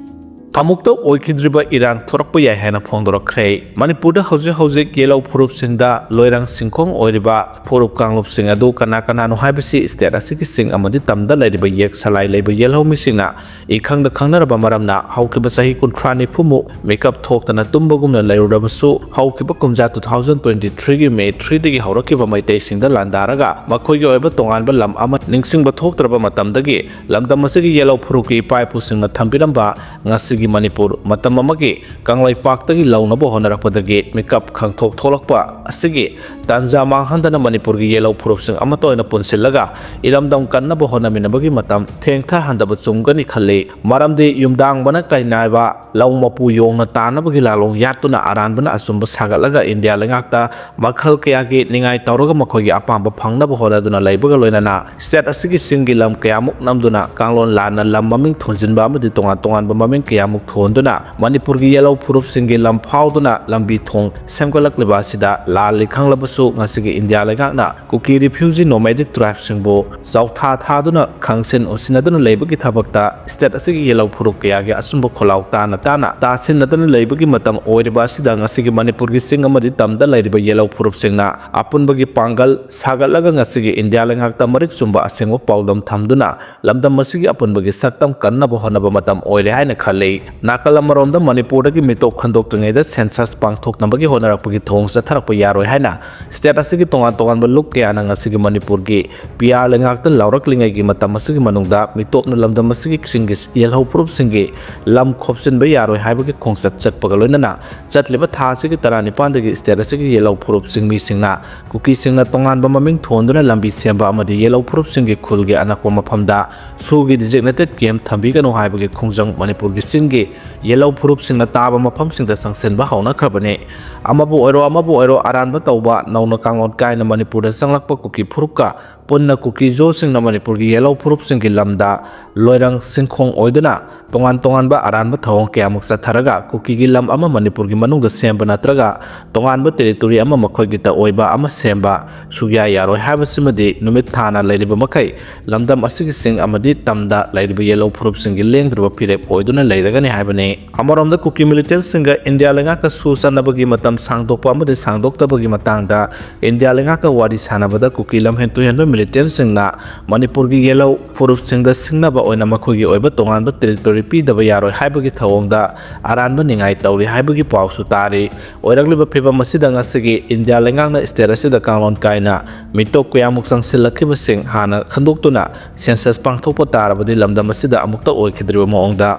ꯑꯃꯨꯛꯇ ꯑꯣꯏꯈꯤꯗ꯭ꯔꯤꯕ ꯏꯔꯥꯡ ꯊꯣꯔꯛꯄ ꯌꯥꯏ ꯍꯥꯏꯅ ꯐꯣꯡꯗꯣꯔꯛꯈ꯭ꯔꯦ꯫ ꯃꯅꯤꯄꯨꯔꯗ ꯍꯧꯖꯤꯛ ꯍꯧꯖꯤꯛ ꯌꯦꯜꯍꯧ ꯐꯨꯔꯨꯞꯁꯤꯡꯗ ꯂꯣꯏꯔꯪ ꯁꯤꯟꯈꯣꯡ ꯑꯣꯏꯔꯤꯕ ꯐꯨꯔꯨꯞ ꯀꯥꯡꯂꯨꯞꯁꯤꯡ ꯑꯗꯨ ꯀꯅꯥ ꯀꯅꯥꯅꯣ ꯍꯥꯏꯕꯁꯤ state ꯑꯁꯤꯒꯤ ꯆꯤꯡ ꯑꯃꯗꯤ ꯇꯝꯗ ꯂꯩꯔꯤꯕ ꯌꯦꯛ ꯁꯂꯥꯏ ꯂꯩꯕ ꯌꯦꯜꯍꯧ ꯃꯤꯁꯤꯡꯅ ꯏꯈꯪꯗ ꯈꯪꯅꯔꯕ ꯃꯔꯝꯅ, ꯍꯧꯈꯤꯕ ꯆꯍꯤ ꯀꯨꯟꯊ꯭ꯔꯥ ꯅꯤꯐꯨꯃꯨꯛ ꯃꯤꯀꯞ ꯊꯣꯛꯇꯅ ꯇꯨꯝꯕꯒꯨꯝꯅ ꯂꯩꯔꯨꯔꯕꯁꯨ, ꯍꯧꯈꯤꯕ ꯀꯨꯝꯖꯥ two thousand twenty threeꯒꯤ May threeꯗꯒꯤ ꯍꯧꯔꯛꯈꯤꯕ ꯃꯩꯇꯩꯁꯤꯡꯗ ꯂꯥꯟꯗꯥꯔꯒ ꯃꯈꯣꯏꯒꯤ ꯑꯣꯏꯕ ꯇꯣꯉꯥꯟꯕ ꯂꯝ ꯑꯃ ꯅꯤꯡꯁꯤꯡꯕ ꯊꯣꯛꯇ꯭ꯔꯕ ꯃꯇꯝꯗꯒꯤ, ꯂꯝꯗꯝ ꯑꯁꯤꯒꯤ ꯌꯦꯜꯍꯧ ꯐꯨꯔꯨꯞꯀꯤ ꯏꯄꯥ ꯏꯄꯨꯁꯤꯡꯅ ꯊꯝꯕꯤꯔꯝꯕ ꯉꯁꯤꯒꯤ ꯃꯅꯤꯄꯨꯔ, ꯃꯇꯝ ꯑꯃꯒꯤ ꯀꯪꯂꯩꯄꯥꯛꯇꯒꯤ ꯂꯧꯅꯕ ꯍꯣꯠꯅꯔꯛꯄꯗꯒꯤ ꯃꯤꯀꯞ ꯈꯪꯊꯣꯛ ꯊꯣꯛꯂꯛꯄ ꯑꯁꯤꯒꯤ ꯇꯥꯟꯖꯥ ꯃꯥꯡꯍꯟꯗꯅ, ꯃꯅꯤꯄꯨꯔꯒꯤ ꯌꯦꯜꯍꯧ ꯐꯨꯔꯨꯞꯁꯤꯡ ꯑꯃꯠꯇ ꯑꯣꯏꯅ ꯄꯨꯟꯁꯤꯜꯂꯒ ꯏꯔꯝꯗꯝ ꯀꯟꯅꯕ ꯍꯣꯠꯅꯃꯤꯟꯅꯕꯒꯤ ꯃꯇꯝ ꯊꯦꯡꯊꯍꯟꯗꯕ ꯆꯨꯝꯒꯅꯤ ꯈꯜꯂꯤ꯫ ꯃꯔꯝꯗꯤ ꯌꯨꯝꯗꯥꯡꯕꯅ ꯀꯩꯅꯥꯏꯕ ꯂꯧ ꯃꯄꯨ ꯌꯣꯡꯅ ꯇꯥꯅꯕꯒꯤ ꯂꯥꯂꯣꯡ ꯌꯥꯠꯇꯨꯅ ꯑꯔꯥꯟꯕꯅ ꯑꯆꯨꯝꯕ ꯁꯥꯒꯠꯂꯒ ꯏꯟꯗꯤꯌꯥ ꯂꯩꯉꯥꯛꯇ ꯃꯈꯜ ꯀꯌꯥꯒꯤ ꯅꯤꯡꯉꯥꯏ ꯇꯧꯔꯒ ꯃꯈꯣꯏꯒꯤ ꯑꯄꯥꯝꯕ ꯐꯪꯅꯕ ꯍꯣꯠꯅꯗꯨꯅ ꯂꯩꯕꯒ ꯂꯣꯏꯅꯅ, state ꯑꯁꯤꯒꯤ ꯆꯤꯡꯒꯤ ꯂꯝ ꯀꯌꯥꯃꯨꯛ ꯅꯝꯗꯨꯅ ꯀꯥꯡꯂꯣꯟ ꯂꯥꯟꯅ ꯂꯝ ꯃꯃꯤꯡ ꯊꯣꯟꯖꯤꯟꯕ ꯑꯃꯗꯤ ꯇꯣꯉꯥꯟ ꯇꯣꯉꯥꯟꯕ ꯃꯃꯤꯡ ꯀꯌꯥꯃꯨꯛ ꯊꯣꯟꯗꯨꯅ ꯃꯅꯤꯄꯨꯔꯒꯤ ꯌꯦꯜꯍꯧ ꯐꯨꯔꯨꯞꯁꯤꯡꯒꯤ ꯂꯝ ꯐꯥꯎꯗꯨꯅ ꯂꯝꯕꯤ ꯊꯣꯡ ꯁꯦꯝꯒꯠꯂꯛꯂꯤꯕ ꯑꯁꯤꯗ ꯂꯥꯜꯂꯤ ꯈꯪꯂꯕꯁꯨ, ꯉꯁꯤꯒꯤ ꯏꯟꯗꯤꯌꯥ ꯂꯩꯉꯥꯛꯅ ꯀꯨꯀꯤ refugee nomadic tribeꯁꯤꯡꯕꯨ ꯆꯥꯎꯊꯥ ꯊꯥꯗꯨꯅ ꯈꯪꯁꯤꯟ ꯎꯁꯤꯟꯅꯗꯨꯅ ꯂꯩꯕꯒꯤ ꯊꯕꯛꯇ state ꯑꯁꯤꯒꯤ ꯌꯦꯜꯍꯧ ꯐꯨꯔꯨꯞ ꯀꯌꯥꯒꯤ ꯑꯆꯨꯝꯕ ꯈꯣꯜꯂꯥꯎ ꯇꯥꯅ ꯇꯥꯅ ꯇꯥꯁꯤꯟꯅꯗꯨꯅ ꯂꯩꯕꯒꯤ ꯃꯇꯝ ꯑꯣꯏꯔꯤꯕ ꯑꯁꯤꯗ, ꯉꯁꯤꯒꯤ ꯃꯅꯤꯄꯨꯔꯒꯤ ꯆꯤꯡ ꯑꯃꯗꯤ ꯇꯝꯗ ꯂꯩꯔꯤꯕ ꯌꯦꯜꯍꯧ ꯐꯨꯔꯨꯞꯁꯤꯡꯅ ꯑꯄꯨꯟꯕꯒꯤ ꯄꯥꯡꯒꯜ ꯁꯥꯒꯠꯂꯒ ꯉꯁꯤꯒꯤ ꯏꯟꯗꯤꯌꯥ ꯂꯩꯉꯥꯛꯇ ꯃꯔꯤꯛ ꯆꯨꯝꯕ ꯑꯁꯦꯡꯕ ꯄꯥꯎꯗꯝ ꯊꯝꯗꯨꯅ ꯂꯝꯗꯝ ꯑꯁꯤꯒꯤ ꯑꯄꯨꯟꯕꯒꯤ ꯁꯛꯇꯝ ꯀꯟꯅꯕ ꯍꯣꯠꯅꯕ ꯃꯇꯝ ꯑꯣꯏꯔꯦ ꯍꯥꯏꯅ ꯈꯜꯂꯤ꯫ ꯅꯥꯀꯜ ꯑꯃꯔꯣꯝꯗ ꯃꯅꯤꯄꯨꯔꯗꯒꯤ ꯃꯤꯇꯣꯞ ꯈꯟꯗꯣꯛꯇ꯭ꯔꯤꯉꯩꯗ ꯁꯦꯟꯁꯁ ꯄꯥꯡꯊꯣꯛꯅꯕꯒꯤ ꯍꯣꯠꯅꯔꯛꯄꯒꯤ ꯊꯧꯑꯣꯡ ꯆꯠꯊꯔꯛꯄ ꯌꯥꯔꯣꯏ ꯍꯥꯏꯅ ꯁ꯭ꯇꯦꯠ ꯑꯁꯤꯒꯤ ꯇꯣꯉꯥꯟ ꯇꯣꯉꯥꯟꯕ ꯂꯨꯞ ꯀꯌꯥꯅ ꯉꯁꯤꯒꯤ ꯃꯅꯤꯄꯨꯔꯒꯤ ꯄꯤ ꯑꯥꯔ ꯂꯩꯉꯥꯛꯇ ꯂꯥꯎꯔꯛꯂꯤꯉꯩꯒꯤ ꯃꯇꯝ ꯑꯁꯤꯒꯤ ꯃꯅꯨꯡꯗ ꯃꯤꯇꯣꯞꯅ ꯂꯝꯗꯝ ꯑꯁꯤꯒꯤ ꯆꯤꯡꯒꯤ ꯌꯦꯜꯍꯧ ꯐꯨꯔꯨꯞꯁꯤꯡꯒꯤ ꯂꯝ ꯈꯣꯞꯆꯤꯟꯕ ꯌꯥꯔꯣꯏ ꯍꯥꯏꯕꯒꯤ ꯈꯣꯡꯆꯠ ꯆꯠꯄꯒ ꯂꯣꯏꯅꯅ ꯆꯠꯂꯤꯕ ꯊꯥ ꯑꯁꯤꯒꯤ ꯇꯔꯥꯅꯤꯄꯥꯟꯗꯒꯤ ꯁ꯭ꯇꯦꯠ ꯑꯁꯤꯒꯤ ꯌꯦꯜꯍꯧ ꯐꯨꯔꯨꯞꯁꯤꯡ ꯃꯤꯁꯤꯡꯅ ꯀꯨꯀꯤꯁꯤꯡꯅ ꯇꯣꯉꯥꯟꯕ ꯃꯃꯤꯡ ꯊꯣꯟꯗꯨꯅ ꯂꯝꯕꯤ ꯁꯦꯝꯕ ꯑꯃꯗꯤ ꯌꯦꯜꯍꯧ ꯐꯨꯔꯨꯞꯁꯤꯡꯒꯤ ꯈꯨꯜꯒꯤ ꯑꯅꯛꯄ ꯃꯐꯝꯗ ꯁꯨꯒꯤ ꯗꯤꯖꯤꯒꯅꯦꯇꯦꯠ ꯀꯦꯝꯞ ꯊꯝꯕꯤꯒꯅꯨ ꯍꯥꯏꯕꯒꯤ ꯈꯣꯡꯖꯪ ꯃꯅꯤꯄꯨꯔꯒꯤ ꯆꯤꯡꯒꯤ ꯌꯦꯜꯍꯧ ꯐꯨꯔꯨꯞꯁꯤꯡꯅ ꯇꯥꯕ ꯃꯐꯝꯁꯤꯡꯗ ꯆꯪꯁꯤꯟꯕ ꯍꯧꯅꯈ꯭ꯔꯕꯅꯤ꯫ ꯑꯃꯕꯨ ꯑꯣꯏꯔꯣ ꯑꯃꯕꯨ ꯑꯣꯏꯔꯣ ꯑꯔꯥꯟꯕ ꯇꯧꯕ ꯅꯧꯅ ꯀꯥꯡꯂꯣꯟ ꯀꯥꯏꯅ ꯃꯅꯤꯄꯨꯔꯗ ꯆꯪꯂꯛꯄ ꯀꯨꯀꯤ ꯐꯨꯔꯨꯞꯀ ꯄꯨꯟꯅ ꯀꯨꯀꯤ ꯖꯣꯁꯤꯡꯅ ꯃꯅꯤꯄꯨꯔꯒꯤ ꯌꯦꯜꯍꯧ ꯐꯨꯔꯨꯞꯁꯤꯡꯒꯤ ꯂꯝꯗ ꯂꯣꯏꯔꯪ ꯁꯤꯟꯈꯣꯡ ꯑꯣꯏꯗꯨꯅ ꯇꯣꯉꯥꯟ ꯇꯣꯉꯥꯟꯕ ꯑꯔꯥꯟꯕ ꯊꯧꯑꯣꯡ ꯀꯌꯥꯃꯨꯛ ꯆꯠꯊꯔꯒ ꯀꯨꯀꯤꯒꯤ ꯂꯝ ꯑꯃ ꯃꯅꯤꯄꯨꯔꯒꯤ ꯃꯅꯨꯡꯗ ꯁꯦꯝꯕ ꯅꯠꯇ꯭ꯔꯒ ꯇꯣꯉꯥꯟꯕ ꯇꯦꯔꯤꯇꯣꯔꯤ ꯑꯃ ꯃꯈꯣꯏꯒꯤꯇ ꯑꯣꯏꯕ ꯑꯃ ꯁꯦꯝꯕ ꯁꯨꯛꯌꯥ ꯌꯥꯔꯣꯏ ꯍꯥꯏꯕꯁꯤꯃꯗꯤ ꯅꯨꯃꯤꯠ ꯊꯥꯅ ꯂꯩꯔꯤꯕ ꯃꯈꯩ ꯂꯝꯗꯝ ꯑꯁꯤꯒꯤ ꯆꯤꯡ ꯑꯃꯗꯤ ꯇꯝꯗ ꯂꯩꯔꯤꯕ ꯌꯦꯜꯍꯧ ꯐꯨꯔꯨꯞꯁꯤꯡꯒꯤ ꯂꯦꯡꯗ꯭ꯔꯕ ꯐꯤꯔꯦꯞ ꯑꯣꯏꯗꯨꯅ ꯂꯩꯔꯒꯅꯤ ꯍꯥꯏꯕꯅꯤ꯫ ꯑꯃꯔꯣꯝꯗ ꯀꯨꯀꯤ ꯃꯤꯂꯤꯇꯦꯟꯁꯤꯡꯒ ꯏꯟꯗꯤꯌꯥ ꯂꯩꯉꯥꯛꯀ ꯁꯨ ꯆꯠꯅꯕꯒꯤ ꯃꯇꯝ ꯁꯥꯡꯗꯣꯛꯄ ꯑꯃꯗꯤ ꯁꯥꯡꯗꯣꯛꯇꯕꯒꯤ ꯃꯇꯥꯡꯗ ꯏꯟꯗꯤꯌꯥ ꯂꯩꯉꯥꯛꯀ ꯋꯥꯔꯤ ꯁꯥꯟꯅꯕꯗ ꯀꯨꯀꯤ ꯂꯝꯍꯦꯟ ꯇꯨꯍꯦꯟꯕ ꯃꯤꯂꯤꯇꯦꯟꯁꯤꯡꯅ ꯃꯅꯤꯄꯨꯔꯒꯤ ꯌꯦꯜꯍꯧ ꯐꯨꯔꯨꯞꯁꯤꯡꯗ ꯁꯤꯡꯅꯕ ꯑꯣꯏꯅ ꯃꯈꯣꯏꯒꯤ ꯑꯣꯏꯕ ꯇꯣꯉꯥꯟꯕ ꯇꯦꯔꯤꯇꯣꯔꯤ ꯄꯤꯗꯕ ꯌꯥꯔꯣꯏ ꯍꯥꯏꯕꯒꯤ ꯊꯧꯑꯣꯡꯗ ꯑꯔꯥꯟꯕ ꯅꯤꯡꯉꯥꯏ ꯇꯧꯔꯤ ꯍꯥꯏꯕꯒꯤ ꯄꯥꯎꯁꯨ ꯇꯥꯔꯤ꯫ ꯑꯣꯏꯔꯛꯂꯤꯕ ꯐꯤꯕꯝ ꯑꯁꯤꯗ ꯉꯁꯤꯒꯤ ꯏꯟꯗꯤꯌꯥ ꯂꯩꯉꯥꯛꯅ ꯁ꯭ꯇꯦꯠ ꯑꯁꯤꯗ ꯀꯥꯡꯂꯣꯟ ꯀꯥꯏꯅ ꯃꯤꯇꯣꯞ ꯀꯌꯥꯃꯨꯛ ꯆꯪꯁꯤꯜꯂꯛꯈꯤꯕꯁꯤꯡ ꯍꯥꯟꯅ ꯈꯟꯗꯣꯛꯇꯨꯅ ꯁꯦꯟꯁꯁ ꯄꯥꯡꯊꯣꯛꯄ ꯇꯥꯔꯕꯗꯤ ꯂꯝꯗꯝ ꯑꯁꯤꯗ ꯑꯃꯨꯛꯇ ꯑꯣꯏꯈꯤꯗ꯭ꯔꯤꯕ ꯃꯑꯣꯡꯗ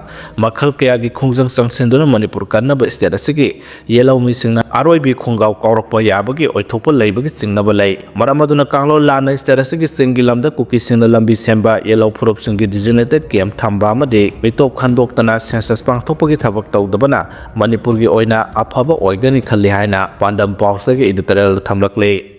ꯃꯈꯜ ꯀꯌꯥꯒꯤ ꯈꯣꯡꯖꯪ ꯆꯪꯁꯤꯟꯗꯨꯅ ꯃꯅꯤꯄꯨꯔ ꯀꯟꯅꯕ ꯁ꯭ꯇꯦꯠ ꯑꯁꯤꯒꯤ ꯌꯦꯜꯍꯧ ꯃꯤꯁꯤꯡꯅ ꯑꯔꯣꯏꯕꯤ ꯈꯣꯡꯒꯥꯎ ꯀꯥꯎꯔꯛꯄ ꯌꯥꯕꯒꯤ ꯑꯣꯏꯊꯣꯛꯄ ꯂꯩꯕꯒꯤ ꯆꯤꯡꯅꯕ ꯂꯩ꯫ ꯃꯔꯝ ꯑꯗꯨꯅ ꯀꯥꯡꯂꯣꯟ ꯂꯥꯟꯅ ꯁ꯭ꯇꯦꯠ ꯑꯁꯤꯒꯤ ꯆꯤꯡꯒꯤ ꯂꯝꯗ ꯀꯨꯀꯤꯁꯤꯡꯅ ꯂꯝꯕꯤ ꯁꯦꯝꯕ, ꯌꯦꯜꯍꯧ ꯐꯨꯔꯨꯞꯁꯤꯡꯒꯤ ꯗꯤꯖꯤꯒꯅꯦꯇꯦꯠ ꯀꯦꯝꯞ ꯊꯝꯕ ꯑꯃꯗꯤ ꯃꯤꯇꯣꯞ ꯈꯟꯗꯣꯛꯇꯅ ꯁꯦꯟꯁꯁ ꯄꯥꯡꯊꯣꯛꯄꯒꯤ ꯊꯕꯛ ꯇꯧꯗꯕꯅ ꯃꯅꯤꯄꯨꯔꯒꯤ ꯑꯣꯏꯅ ꯑꯐꯕ ꯑꯣꯏꯒꯅꯤ ꯈꯜꯂꯤ ꯍꯥꯏꯅ ꯄꯥꯟꯗꯝ ꯄꯥꯎꯆꯦꯒꯤ ꯏꯗꯤꯇꯣꯔꯤꯌꯦꯜꯗ ꯊꯝꯂꯛꯂꯤ꯫